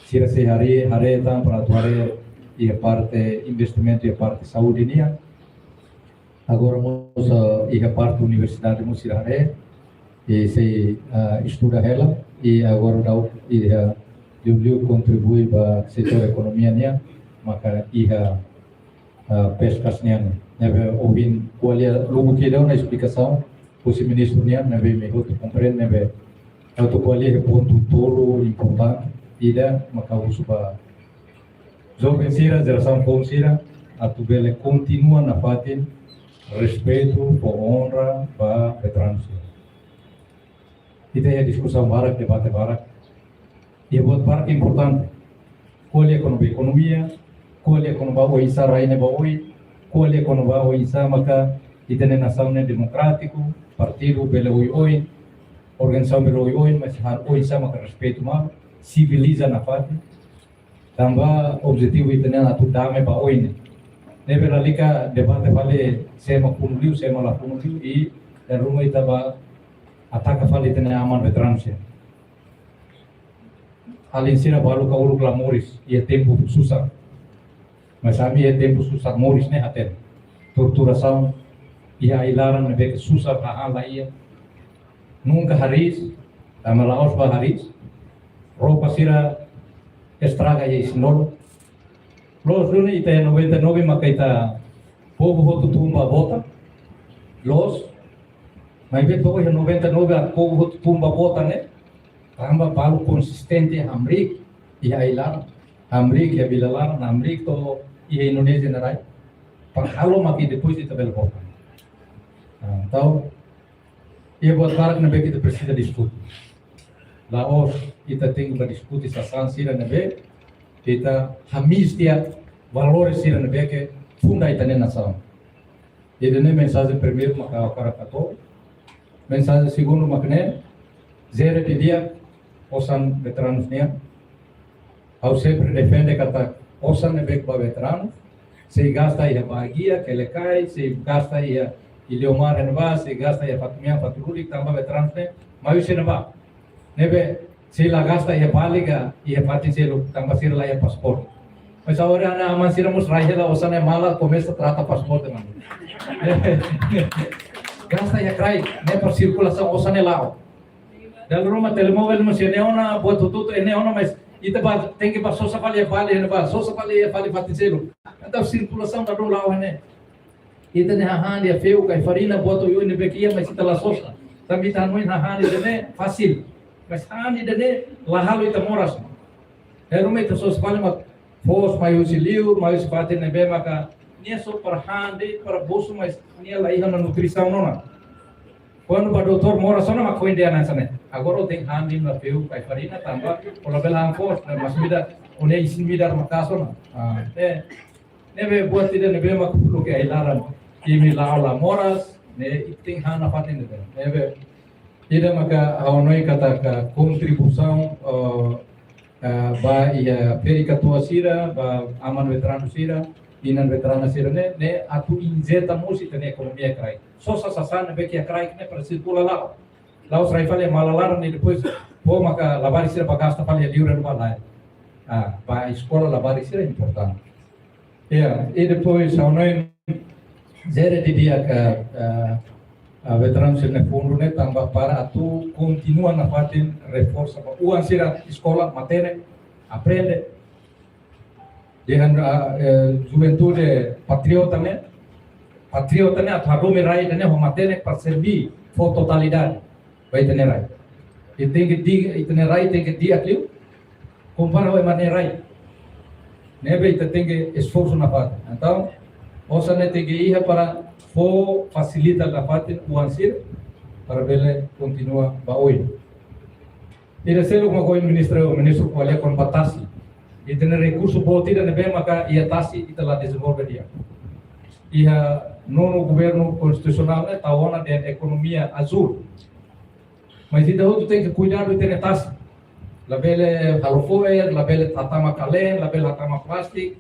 sira sei haree, haree tan para atu haree iha parte investimentu, iha parte saúde nian. Agora mós, ah, iha parte universidade mós sira haree, i sei, ah, estuda hela, i agora daudaun iha liuliu kontribui ba setór ekonomia nian, maka iha, ah, peskas nian. Ne'ebé ohin ko'alia lubuk ida ona esplikasaun husi ministru nian, ne'ebé imi hotu komprende, ne'ebé atu ko'alia iha pontu tolu importante, ida maka husu ba joven sira, jerasaun foun sira, atu bele kontinua nafatin respeitu ho onra ba veteranu sira. Ita iha diskusaun barak, debate barak. Iha buat barak importante. Ko'alia kona-ba ekonomia, ko'alia kona-ba oinsá rai ne'e ba oin, ko'alia kona-ba oinsá maka ita-nia nasaun ne'e demokrátiku, partidu bele oioin, organizasaun bele oioin, mas haree oinsá maka respeitu malu, siviliza nafatin. Tanba objetivu ita-nian atu dame ba oin. Ne'ebé lalika debate fali sé mak funu liu, sé mak la funu liu, i dala ruma ita bá ataka fali ita-nia aman veteranu sira. Alin sira balu ka uluk la moris iha tempu susar. Mas ami iha tempu susar moris ne'e hatene. Torturasaun iha ai-laran ne'ebé ke susar hahán la iha. Nunka hariis, tanba la'ós ba hariis. Roupa sira estraga iha isin-lolon. Loos duni ita iha noventa e nove maka ita povu hotu tun ba vota. Loos, maibé to'o iha noventa e nove atu povu hotu tun ba vota ne'e, tanba balu konsistente hamriik iha ai-laran, hamriik iha vila laran, hamriik to'o iha Indonézia nia rai. Para halo mak depois ita bele vota. Ah, entaun, iha buat barak ne'ebé ke ita presiza diskute. La'ós ita tenke bá diskute sasán sira ne'ebé ke ita hamiis tiha valór sira ne'ebé ke funda ita-nia nasaun. Ida-ne'e mensajen primeiru maka ha'u hakarak hato'o. Mensajen segundu mak ne'e, jere didi'ak osan veteranus nian. Ha'u sempre defende katak osan ne'ebé ba veteranus sei gasta iha Baguia, Quelicai, sei gasta iha Iliomar iha ne'ebá, sei gasta iha Fatumian, Fatululik, tanba veteranus ne'e mai husi ne'ebá. Ne'ebé sei la gasta iha Bali ka iha fatin seluk, tanba sira la iha pasaporte. Mas agora ha'u-nia aman sira mós rai hela osan ne'e, mala komesa trata pasaporte, mano. Gasta iha kraik ne'e para sirkulasaun osan ne'e la'o. Dala ruma telemóvel mós iha ne'e ona, buat hotu-hotu iha ne'e ona, mas ita bá, tenke bá sosa fali iha Bali, iha ne'ebá, sosa fali iha, fali fatin seluk. Entaun sirkulasaun ladún la'o iha ne'e. Ita-nia hahán ida fe'uk, ai-farina, buat oioin ne'ebé ke iha, mas ita la sosa. Tanba ita hanoin hahán ida-ne'e fasil. Mas hahán ida-ne'e la halo ita moras. Dala ruma ita sosa fali mak foos mai husi liur, mai husi fatin ne'ebé maka nia só para han de'it, para bosu, mas nia la iha ona nutrisaun ona. Kuandu bá doutór moras ona mak foin dehan hanesan ne'e. Agora ó tenke han liman fe'uk, ai-farina, tanba ó labele han foos, mas midar, ó-nia isin-midar maka'as ona. Ah, eh. Ne'ebé buat ida ne'ebé mak uluk iha ai-laran. Imi la'o la moras, ne'e ita tenke han nafatin ida-ne'e. Ne'ebé ida maka ha'u hanoin katak kontribuisaun, eh, eh, ba iha ferik-katuas sira, ba aman veteranu sira, inan veterana sira ne'e, ne'e atu injeta mós ita-nia ekonomia iha kraik. Sosa sasán ne'ebé ke iha kraik ne'e para sirkula la'o. La'ós rai fali iha mala laran i depois fó maka labarik sira bá gasta fali iha liur iha ne'ebá, lae. Ah, ba eskola labarik sira importante. Ya, i depois ha'u hanoin jere didi'ak, eh, eh, veteranu sira-nia fundu ne'e tanba para atu kontinua nafatin reforsa ba oan sira eskola, matenek, aprende. Dehan, ah, eh, juventude patriota ne'e, patriota ne'e atu hadomi rai ida-ne'e ho matenek para serbí fó totalidade ba ita-nia rai. Ita tenke di, ita-nia rai tenke di'ak liu kompara ho ema nia rai. Ne'ebé ita tenke esforsu nafatin. Entaun, osan ne'e tenke iha para fó fasilita nafatin oan sira para bele kontinua ba oin. Ida seluk mak ohin ministru, ministru ko'alia kona-ba tasi. Ita-nia rekursu boot ida ne'ebé maka iha tasi ita la dezenvolve di'ak. Iha nonu governu konstitusionál ne'e tau ona dehan ekonomia azúl. Mas ita hotu tenke kuidadu ita-nia tasi. Labele halo fo'er, labele hatama kaleen, labele hatama plástiku,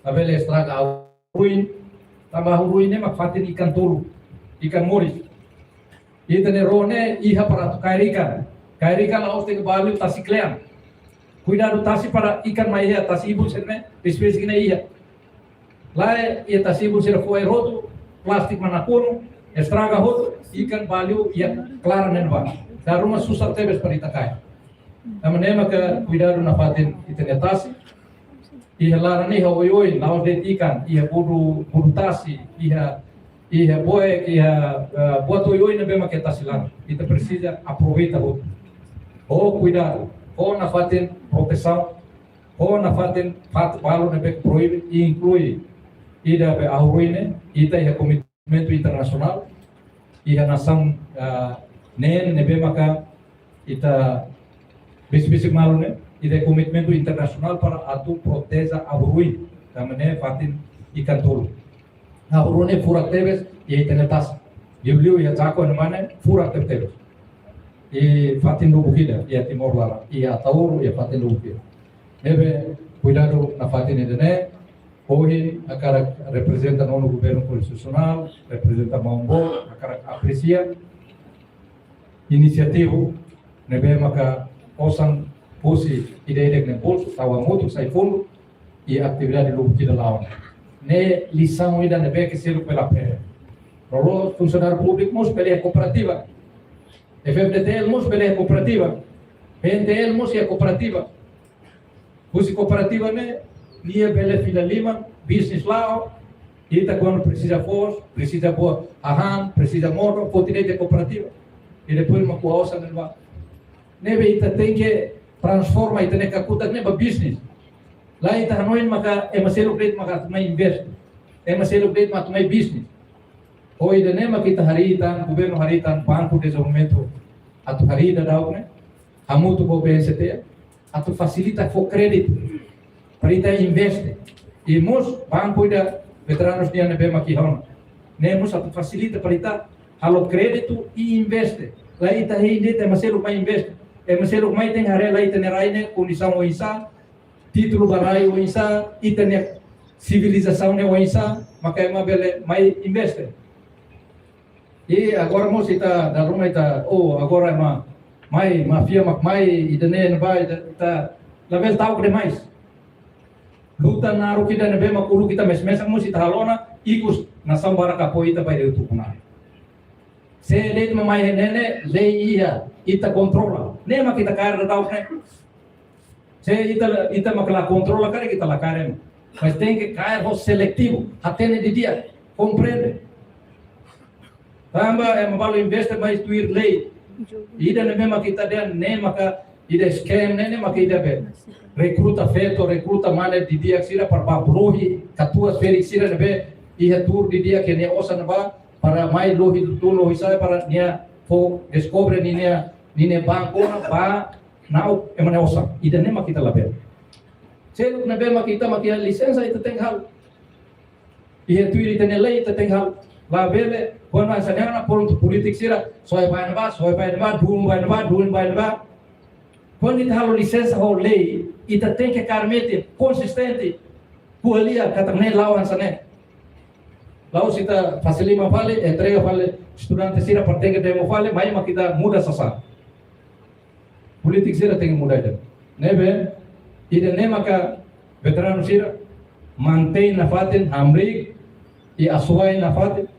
labele estraga hahú ruin, tanba hahú ruin ne'e mak fatin ikan tolu, ikan moris. Ita-nia ró ne'e iha para atu kaer ikan. Kaer ikan la'ós tenke ba liu tasi kle'an. Kuidadu tasi para ikan mai iha tasi ibun sira-ne'e, espésie ne'e iha. Lae, iha tasi ibun sira fo'er hotu, plástiku manakonu, estraga hotu, ikan ba liu iha klaran ne'ebá. Dala ruma susar tebes para ita kaer. Tanba ne'e maka kuidadu nafatin ita-nia tasi. Iha laran ne'e iha oioin, la'ós de'it ikan, iha budu, budu tasi, iha, iha boek, iha, eh, buat oioin ne'ebé mak iha tasi laran. Ita presiza aproveita hotu. Ho kuidadu, ho nafatin protesaun, ho nafatin fatin balu ne'ebé proibe, inklui ida be hahú ruin ne'e, ita iha komitmentu internasionál, iha nasaun, ah, neen ne'ebé maka ita besik-besik malu ne'e, ita komitmentu internasionál para atu proteje hahú ruin, tanba ne'e fatin ikan tolu. Hahú ruin ne'e furak tebes, iha ita-nia tasi. Liuliu iha Jaco ne'e mak ne'e furak tebetebes. I fatin lubuk ida, iha Timor laran, iha Ataúro, iha fatin lubuk ida. Ne'ebé kuidadu nafatin ida-ne'e, ohin hakarak reprezenta nonu governu konstitusionál, reprezenta maun boot, hakarak apresia inisiativa ne'ebé maka osan husi ida-idak nia bolsu, tau hamutuk sai fundu, i atividade lubuk ida la'o. Ne'e lisaun ida ne'ebé ke seluk bele aprende. Loloos funsionáriu públiku mós bele iha kooperativa. F F D T L mós bele iha kooperativa. P N T L mós iha kooperativa. Husi kooperativa ne'e, nia bele fila liman, bisnis la'o, ita kuandu presiza foos, presiza buat hahán, presiza modo, foti de'it iha kooperativa. I depois mak ko'a osan ne'ebá. Ne'ebé ita tenke transforma ita-nia kakutak ne'e ba bisnis. Lae ita hanoin maka ema seluk de'it maka atu mai investe. Ema seluk de'it mak atu mai bisnis. Ho ida-ne'e mak ita harii tan, governu harii tan, Banku Dezenvolvimentu atu harii daudaun ne'e, hamutuk ho B N C T, atu fasilita fó kréditu para ita investe. I mós banku ida veteranus nian ne'ebé mak iha ona. Ne'e mós atu fasilita para ita halo kréditu i investe. Lae ita hein de'it ema seluk mai investe. Ema seluk mai tenke haree lae ita-nia rai ne'e kondisaun oinsá, títulu ba rai oinsá, ita-nia sivilizasaun ne'e oinsá, maka ema bele mai investe. I agora mós ita dala ruma ita, oh, agora ema mai, máfia mak mai, ida-ne'e ne'ebá, ita, ita labele ta'uk demais. Luta naruk ida ne'ebé mak uluk ita mesak-mesak mós ita halo ona, ikus nasaun barak apoia ita ba ida tuku na. Se de'it mak mai iha ne'e ne'e, lei iha, ita kontrola. Ne'e mak ita kaer daudaun ne'e. Se ita, ita mak la kontrola karik ita la kaer ema. Mas tenke kaer ho seletivu, hatene didi'ak, komprende. Tanba ema balu investe mais tuir lei. Ida ne'e memang ita dehan ne'e maka ida scam ne'e, ne'e maka ida be. Rekruta feto, rekruta mane didi'ak sira para ba lohi, katuas ferik sira ne'ebé iha tuur didi'ak iha nia osan ne'ebá, para mai lohi tuur lohi sa'e para nia fó deskobre ninia, ninia banku ona ba na'ok ema nia osan. Ida-ne'e mak ita labele. Seluk ne'ebé mak ita mak iha lisensa ita tenke halo. Iha tuir ita-nia lei ita tenke halo. Labele, kuandu hanesan ne'e ona prontu polítiku sira, soe ba ne'ebá, soe ba ne'ebá, duun ba ne'ebá, duun ba ne'ebá. Kuandu ita halo lisensa ho lei, ita tenke kaer metin, konsistente, ko'alia katak ne'e la'o hanesan ne'e. La'ós ita fase liman fali, entrega fali estudante sira para tenke demo fali, mai mak ita muda sasán. Polítiku sira tenke muda ida. Ne'ebé, ida-ne'e maka veteranu sira mantein nafatin hamriik, i asuwa'in nafatin,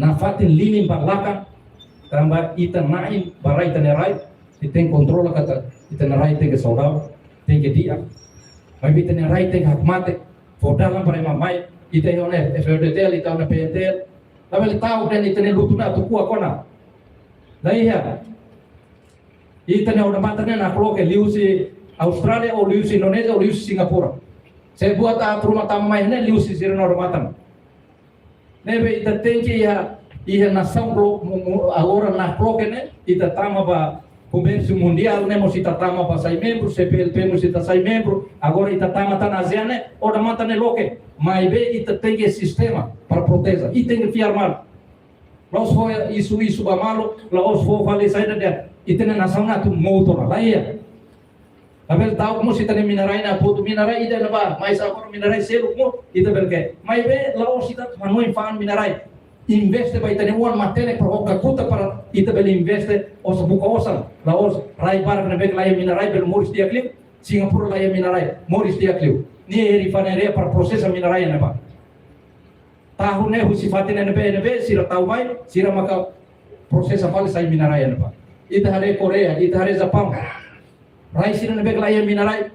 nafatin limin ba lakan, tanba ita na'in ba rai ita-nia rai, ita tenke kontrola katak ita-nia rai tenke saudavel, tenke di'ak. Maibé ita-nia rai tenke hakmatek, fó dalan para ema mai, ita iha ona F F D T L, ita ona P N T L, labele ta'uk dehan ita-nia lutu ne'e atu kuak ona. La iha. Ita-nia odamatan ne'e nakloke liuhusi Austrália, ou liuhusi Indonézia, ou liuhusi Singapura. Se buat aat ruma tama mai ne'e liuhusi sira-nia odamatan. Ne'ebé ita tenke iha, iha nasaun blo-, mu-, mu-, agora nakloke ne'e, ita tama ba Komérsiu Mundiál ne'e mós ita tama para sai membru, C P L P mós ita sai membru, agora ita tama tan ASEAN ne'e, odamatan ne'e loke, maibé ita tenke sistema para proteje, ita tenke fiar malu. La'ós fó isu-isu ba malu, la'ós fó fali saida de'it, ita-nia nasaun atu mout ona, la iha. Labele ta'uk mós ita-nia minerai ne'e atu, minerai ida ne'ebá, mais agora minerai seluk mós, ita bele ke'e. Maibé, la'ós ita hanoin fa'an minerai. Investe ba ita-nia oan matenek para ho kakutak para ita bele investe, osan buka osan. La'ós rai barak ne'ebé ke la iha minerai bele moris di'ak liu, Singapura la iha minerai, moris di'ak liu. Nia refinaria para prosesa minerai ne'ebá. Tahu ne'e husi fatin ne'ebé, ne'ebé, sira tau mai, sira maka prosesa fali sai minerai ne'ebá. Ita haree Koreia, ita haree Japaun. Rai sira ne'ebé ke la iha minerai.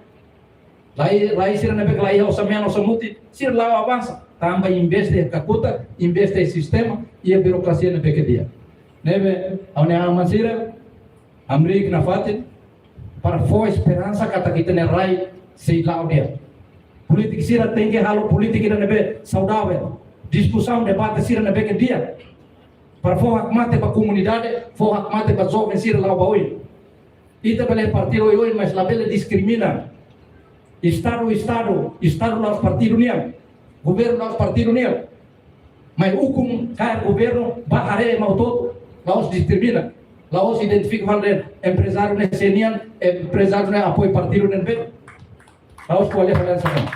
Rai, rai sira ne'ebé ke la iha osan mean, osan mutin, sira la'o avansa. Tanba investe kakutak, investe sistema, iha burokrasia ne'ebé ke di'ak. Ne'ebé, ha'u-nia aman sira, hamriik nafatin, para fó esperansa katak ita-nia rai sei la'o di'ak. Polítiku sira tenke halo polítika ida ne'ebé saudavel. Diskusaun, debate sira ne'ebé ke di'ak. Para fó hakmatek ba komunidade, fó hakmatek ba joven sira la'o ba oin. Ita bele partidu oioin, mais labele diskrimina. Estadu, Estadu, Estadu la'ós partidu nian. Governu la'ós partidu nian. Mai ukun kaer governu, bá haree ema hotu-hotu, la'ós diskrimina. La'ós identifika fali dehan emprezáriu ne'e sé nian, emprezáriu ne'e apoiu partidu ne'ebé. La'ós ko'alia fali hanesan ne'e.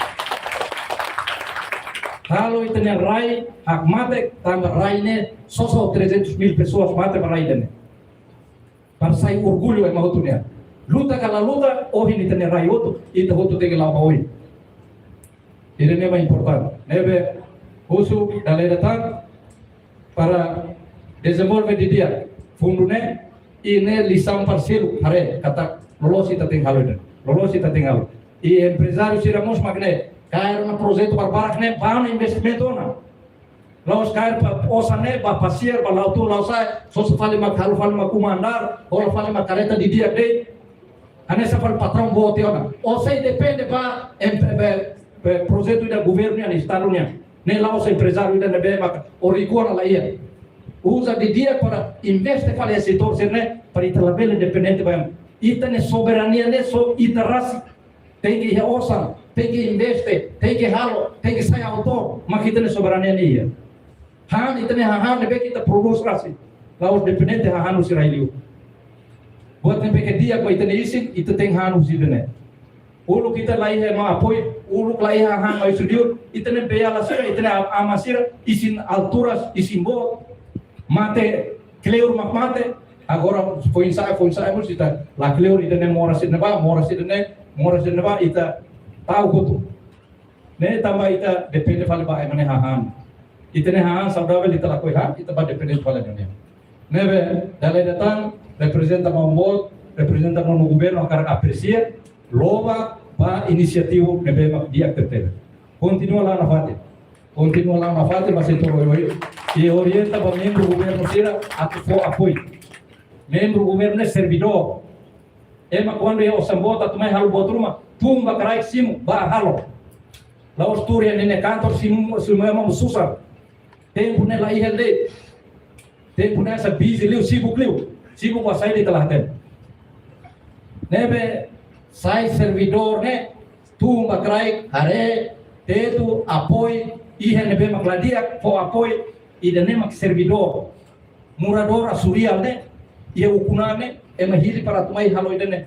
Halo ita-nia rai hakmatek, tanba rai ne'e sosa trezentos mil pessoas mate ba rai ida-ne'e. Para sai orgullu ema hotu nian. Luta ka la luta, ohin ita-nia rai hotu, ita hotu tenke la'o ba oin. Ida-ne'e mak importante. Ne'ebé, husu dala ida tan para dezenvolve didi'ak fundu ne'e, i ne'e lisaun para seluk haree katak loloos ita tenke halo ida. Loloos ita tenke halo. I emprezáriu sira mós mak ne'e, kaer ona projetu barbarak ne'e, bá ona investimentu ona. La'ós kaer ba osan ne'e, bá pasiar, bá la'o tun, la'o sa'e, sosa fali mak, halo fali mak uma andar, hola fali mak kareta didi'ak de'it. Hanesan fali patraun boot ona. Ó sei depende ba em-, be-, be-, projetu ida governu nian, Estadu nian. Ne'e la'ós emprezáriu ida ne'ebé maka ó riku ona, la iha. Uza didi'ak para investe fali iha setór sira-ne'e, para ita labele dependente ba ema. Ita-nia soberania ne'e só ita rasik. Tenke iha osan, tenke investe, tenke halo, tenke sai autór, mak ita-nia soberania ne'e iha. Han ita-nia hahán ne'ebé ke ita prodús rasik. La'ós dependente hahán husi rai liur. Buat ne'ebé ke di'ak ba ita-nia isin, ita tenke han husi ida-ne'e. Uluk ita la iha ema apoiu, uluk la iha hahán mai husi liur, ita-nia beiala sira, ita-nia a-, aman sira, isin alturas, isin boot, mate, kleur mak mate, agora foin-sa'e, foin-sa'e mós ita la kleur, ita-nia moras ida-ne'ebá, moras ida-ne'e, moras ida-ne'ebá, ita ta'uk hotu. Ne'e tanba ita depende fali ba ema nia hahán. Ita-nia hahán saudavel, ita lakohi han, ita bá depende fali ba ema nia. Ne'ebé, dala ida tan, reprezenta maun boot, reprezenta maun governu, hakarak apresia, loba ba inisiativa ne'ebé mak di'ak tebetebes. Kontinua la'o nafatin. Kontinua la'o nafatin ba setór oioin. I orienta ba membru governu sira atu fó apoiu. Membru governu ne'e servidór. Ema kuandu iha osan boot atu mai halo buat ruma, tun ba kraik simu, bá halo. La'ós tuur iha ninia kantor simu, simu ema mós susar. Tempu ne'e la iha de'it. Tempu ne'e hanesan busy liu, sibuk liu. Sibuk ba saida ita la hatene. Ne'ebé sai servidór ne'e, tun ba kraik, haree, tetu, apoiu, iha ne'ebé mak la di'ak, fó apoiu, ida-ne'e mak servidór. Moradór Asurial ne'e, iha ukun an ne'e, ema hili para atu mai halo ida-ne'e.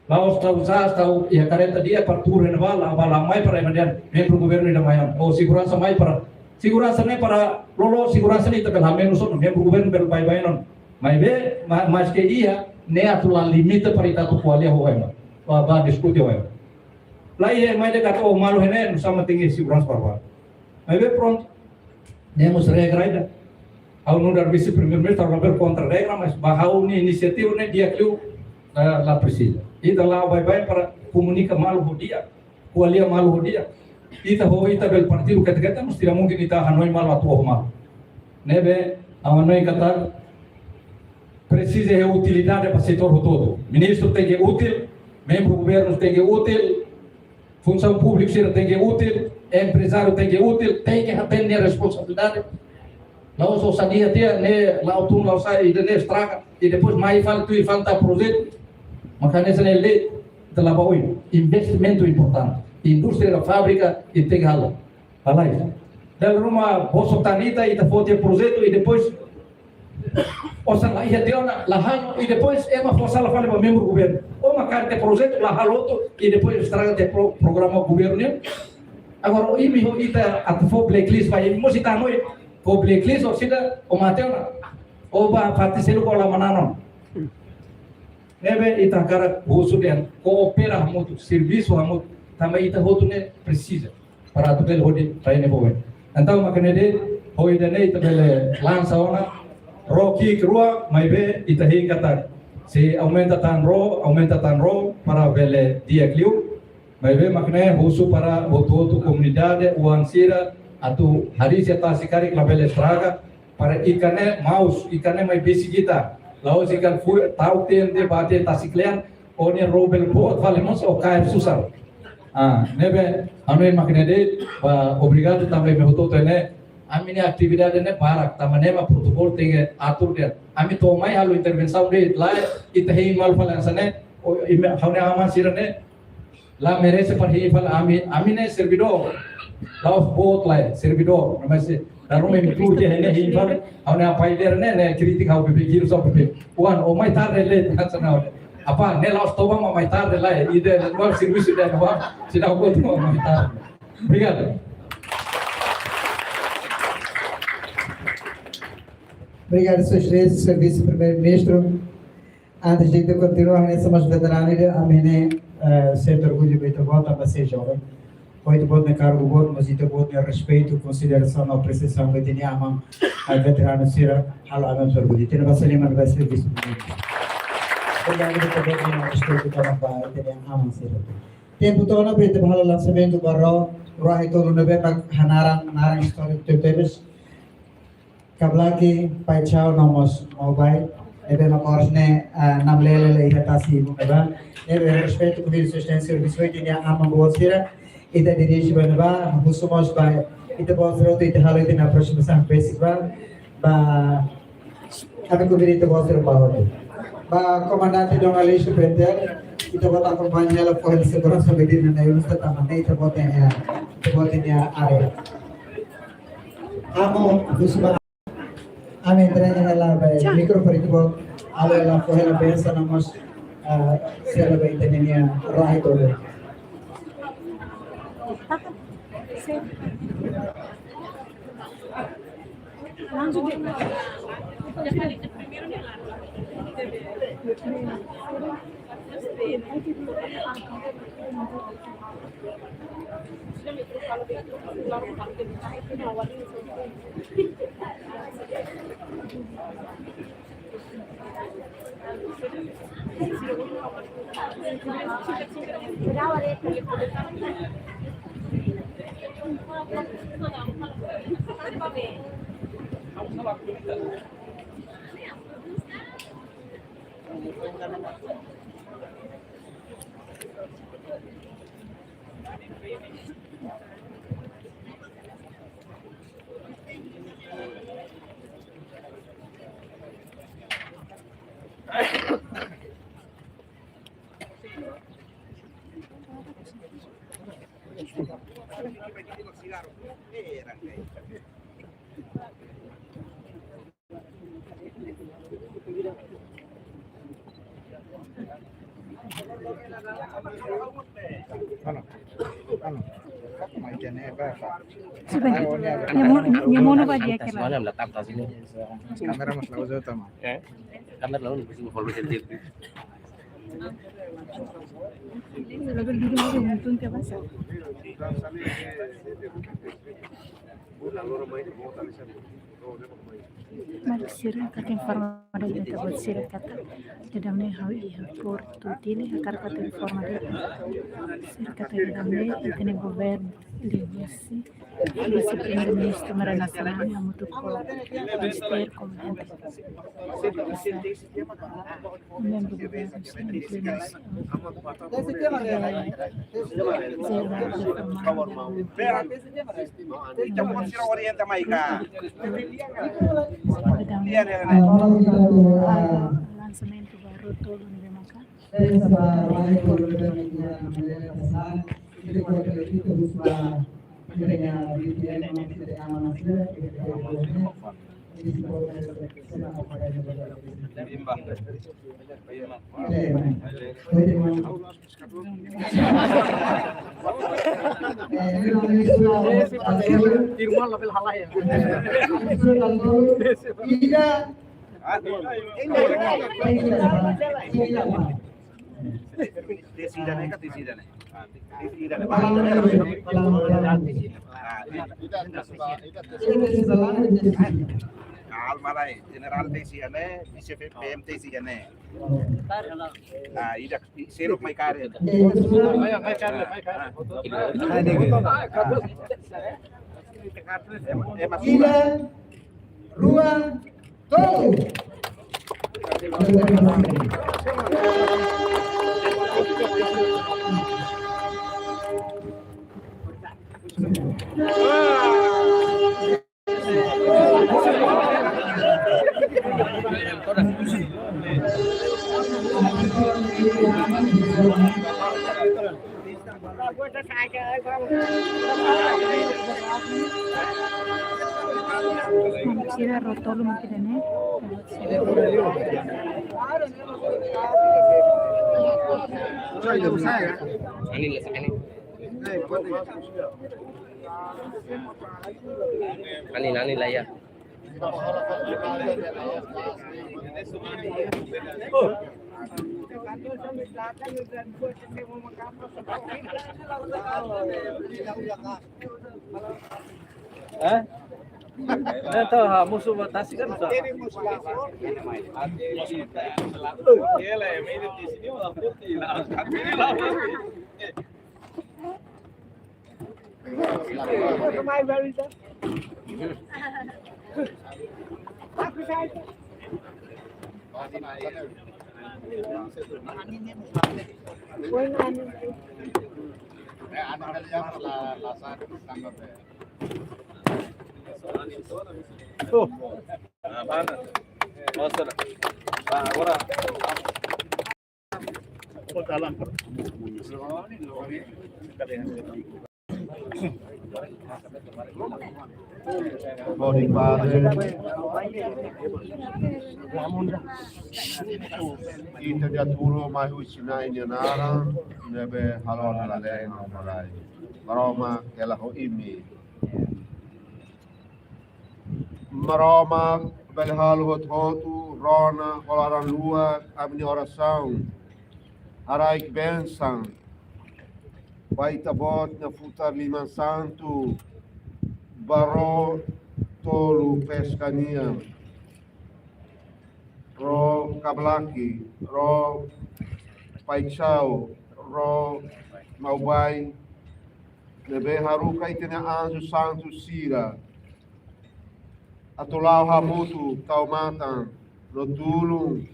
La'ós tau sa'e, tau iha kareta di'ak para tuur iha ne'ebá, la bá la mai para ema dehan membru governu ida mai an. Ou seguransa mai para, seguransa ne'e para loloos, seguransa ne'e ita bele hamenus ona, membru governu bele baibain ona. Maibé, ma-, maske iha, ne'e atu la limita para ita atu ko'alia ho ema. Bá, bá diskute ho ema. La iha ema ida katak ó malu iha ne'e, nusá mak tenke seguransa para bá. Maibé prontu. Ne'e mós regra ida. Ha'u nu'udar vise-primeiru-ministru, ha'u labele kontra regra, mas ba ha'u-nia inisiativa ne'e di'ak liu, eh, la presiza. Ita la'o baibain para komunika malu ho di'ak, ko'alia malu ho di'ak. Ita ho ita bele partidu ketak-ketak, mas tidak mungkin ita hanoin malu atu oho malu. Ne'ebé, ha'u hanoin katak presiza iha utilidade ba setór hotu-hotu. Ministru tenke útil, membru governu tenke útil, funsaun públiku sira tenke útil, emprezáriu tenke útil, tenke hatene nia responsabilidade. La'ós osan iha tiha ne'e la'o tun la'o sa'e, ida-ne'e estraga, i depois mai fali tuir fali tau projetu. Maka hanesan ne'e lei, ita la ba oin. Investimentu importante. Indústria, fábrika, ita tenke halo. Lalais. Dala ruma bosok tan ita, ita fó tiha projetu, i depois osan la iha tiha ona, la halo, i depois ema fó sala fali ba membru governu. Ó mak kaer tiha projetu, la halo hotu, i depois estraga tiha pro-, programa governu nian. Agora, ó imi ho ita atu fó blacklist ba imi, mós ita hanoin, fó blacklist orsida, ó mate ona. Ó ba fatin seluk ó la manán ona. Ne'ebé ita hakarak husu dehan, koopera hamutuk, servisu hamutuk, tanba ita hotu ne'e presiza para atu bele hodi rai ne'e ba oin. Entaun, mak ne'e de'it, ho ida-ne'e ita bele lansa ona, ró ki'ik rua, maibé ita hein katak, sei aumenta tan ró, aumenta tan ró, para bele di'ak liu. Maibé mak ne'e husu para hotu-hotu komunidade, oan sira, atu harii sira tasi karik labele estraga, para ikan ne'e maus, ikan ne'e mai besik ita. La'ós ikan fui, tau tiha de'it ba tiha tasi kle'an, ó-nia ró bele boot fali mós ó kaer susar. Ah, ne'ebé, ha'u hanoin mak ne'e de'it, ba, obrigadu tanba imi hotu-hotu ne'e, ami-nia atividade ne'e barak, tanba ne'e mak protokolu tenke atur de'it. Ami to'o mai halo intervensaun de'it, lae, ita hein malu fali hanesan ne'e, ó, imi, ha'u-nia aman sira ne'e, la merese para hein fali ami, ami ne'e servidór. La'ós boot lae, servidór. Mas, eh, dala ruma imi tuur tiha ne'e hein fali, ha'u-nia apá ida-ne'e, ne'e kritika ha'u beibeik, hirus ha'u beibeik. Oan, ó mai tarde de'it, hanesan ne'e. Apá, ne'e la'ós toba mak mai tarde lae, ida, oan servisu de'it, oan, seidauk mak mai tarde. Obrigadu. Obrigadu, Sua Exelénsia, Señór Vise-Primeiru-Ministru. Antes de ita kontinua, hanesan mós veteranu ida, ami ne'e, eh, sente orgullu ba ita-boot, tanba sei joven. Ho ita-boot nia kargu boot, mas ita-boot nia respeitu, konsiderasaun no apresiasaun ba ita-nia aman, eh, veteranu sira, halo ami mós orgullu. Ita-nia basa liman ba servisu. Obrigadu ba ita-boot nia respeitu, tanba ba ita-nia aman sira. Tempu to'o ona para ita ba halo lansamentu ba ró, ró-rahit tolu ne'ebé mak hanaran, naran istóriku tebetebes. Kablaki, Paixão no mós Mobile, ne'ebé mak oras ne'e, ah, namlele iha tasi ibun ne'ebá. Ne'ebé respeitu, konvida Sua Exelénsia, servisu ita-nia aman boot sira, ita dirije ba ne'ebá, husu mós ba ita-boot sira atu ita halo ita-nia aproximasaun besik ba, ba, ami konvida ita-boot sira ba hotu. Ba komandante Dom Aleixo Pimentel, ita-boot akompaña hela fó hela seguransa ba ita-nia nasaun, tanba ne'e ita-boot nia, ita-boot nia área. Amo, husu ba, ami entrega hela ba mikrofone ita-boot, halo hela fó hela bensaun no mós, ah, sela ba ita-nia ró-rahit tolu. Anu, anu, mai kene ba, ba. Sudah. Anu, nia, nia mau, nia, nia mau apa dia kira? Semalam datang ke sini. Kamera mós la uza tama. Eh? Kamera la uza, bisa follow dia. Lalu duduk aja, untung ke pasar. Maluk sira, katak informa de'it ita-boot sira katak daudaun ne'e ha'u iha Portu Dili, hakarak atu informa de'it ita-boot sira katak daudaun ne'e ita-nia governu Vise-Primeiru-Ministru Mara Nasionál, hamutuk ho Ministru Komandante, membru Governu, Ministru Jerál Reforma, Ita pode tirar orienta mai ka. Iya, iya, iya. Lansamentu ba rótulu ne'ebé maka. Firman labele halai ya. Ida. Ida. Ida. Ida. Ida. Almalai, Jenerál T C N, Vise P M T C N. Ah, ida, sero mai kare. Mai, mai kare, mai kare. Ida, rua, tolu. Sira rótulu mungkin ini. Ani la, ani. Ani, ani la ya. Eh? Dah tahu ha, musuh batasi kan, Ustaz? Iya lah, yang main di sini orang putih lah. Oh. Ah, mana? Oh, sudah. Ah, ora. Bom, padre. Ita dia turu mai husi Na'i nia naran, ne'ebé halo ona lalehan no moras. Maromak hela ho imi. Maromak bele halo hotu-hotu, rona ho laran luak ami-nia orasaun. Haraik bensaun ba Ita-Boot nia futar liman santu, ba rótulu peska nian, Ró Kablaki, Ró Paixão, Ró Maubai, ne'ebé haruka Ita-nia anju santu sira atu la'o hamutuk tau matan no tulun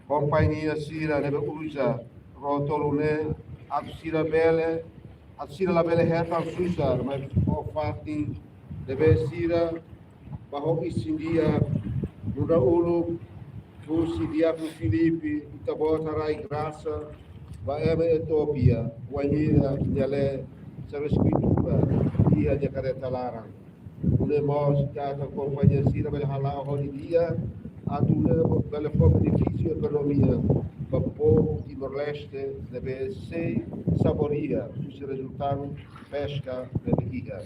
kompañia sira ne'ebé uza rótulu ne'e, atu sira bele, atu sira labele hetan susar, maibé fó fatin ne'ebé sira ba ho isin-di'ak, nu'udar uluk husi diákonu Filipe, Ita-Boot haraik grasa ba ema Etiópia, wainhira nia lee Sagrada Eskritura iha nia karreta laran. Nune'e mós ita atan kompañia sira bele hala'o ho di'ak, atu nune'e bele fó benefísiu ekonomia ba povu Timor-Leste ne'ebé sei saboria husi rezultadu peska ne'ebé iha.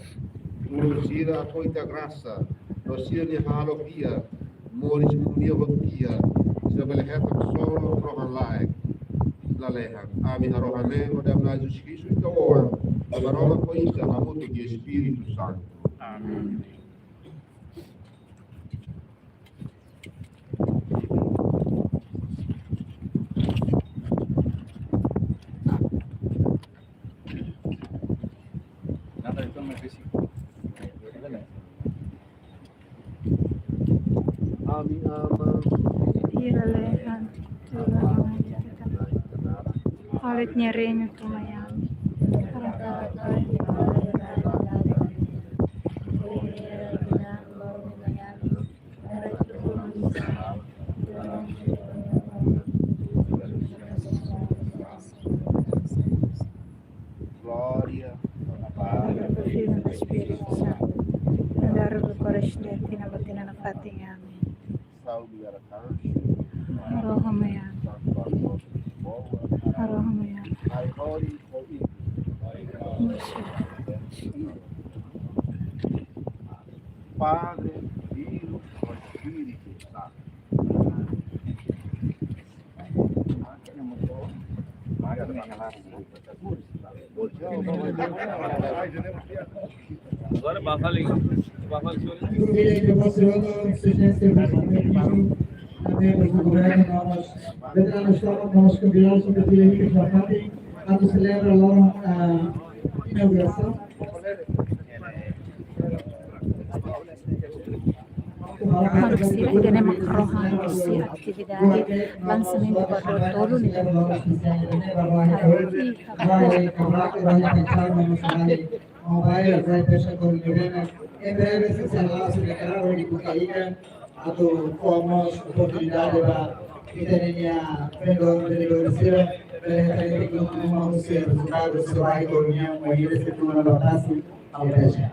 Uluk sira atu Ita grasa, no sira-nia hahalok di'ak, moris mundia hotu di'ak, sira bele hetan solo rohan-laek lalehan. Ami harohan ne'e hodi Na'i Jesus Kristu Ita-nia Oan, Maromak ho Ita hamutuk ho Espíritu Santu. Amen. Ira lehan, ira lehan, halo Nia reinu tun mai ami. Glória ao Pai, ao Filho e ao Espírito Santo. Agora, no coração de Tina Batina na Fatinha. Amém. Salve, Arcanjo. Rohamaya. Santo Afonso de Lisboa. Rohamaya. Ai, Hori, Hori. Padre, Filho, Espírito Santo. Agora, Bafali, Bafali, Maravilha, que você olha, você já se vê, membros do governo, nós, veteranos, estávamos convidados para ter aqui na parte, quando celebra logo a inauguração. Maluk sira, ida-ne'e mak rohan husi atividade lansamentu kuadru tolu ne'ebé Mobile vai fechar com o governo. Em breve, se será, se declara, de Bucaíca, atu fó mós oportunidade ba ita-nia vendedór, vendedór sira, para ita-nia uma, um ser resultado, se vai economia, uma ida se toma na batasi, ao fecha.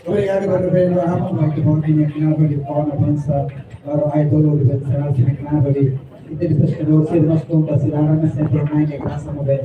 Obrigadu ba governu, amo muito bom, minha, minha, de forma avança, para o idolo de Bolsonaro, se me canava ali, e tem pescador, se nós conta, se dá, mas sempre mais de graça, no bem.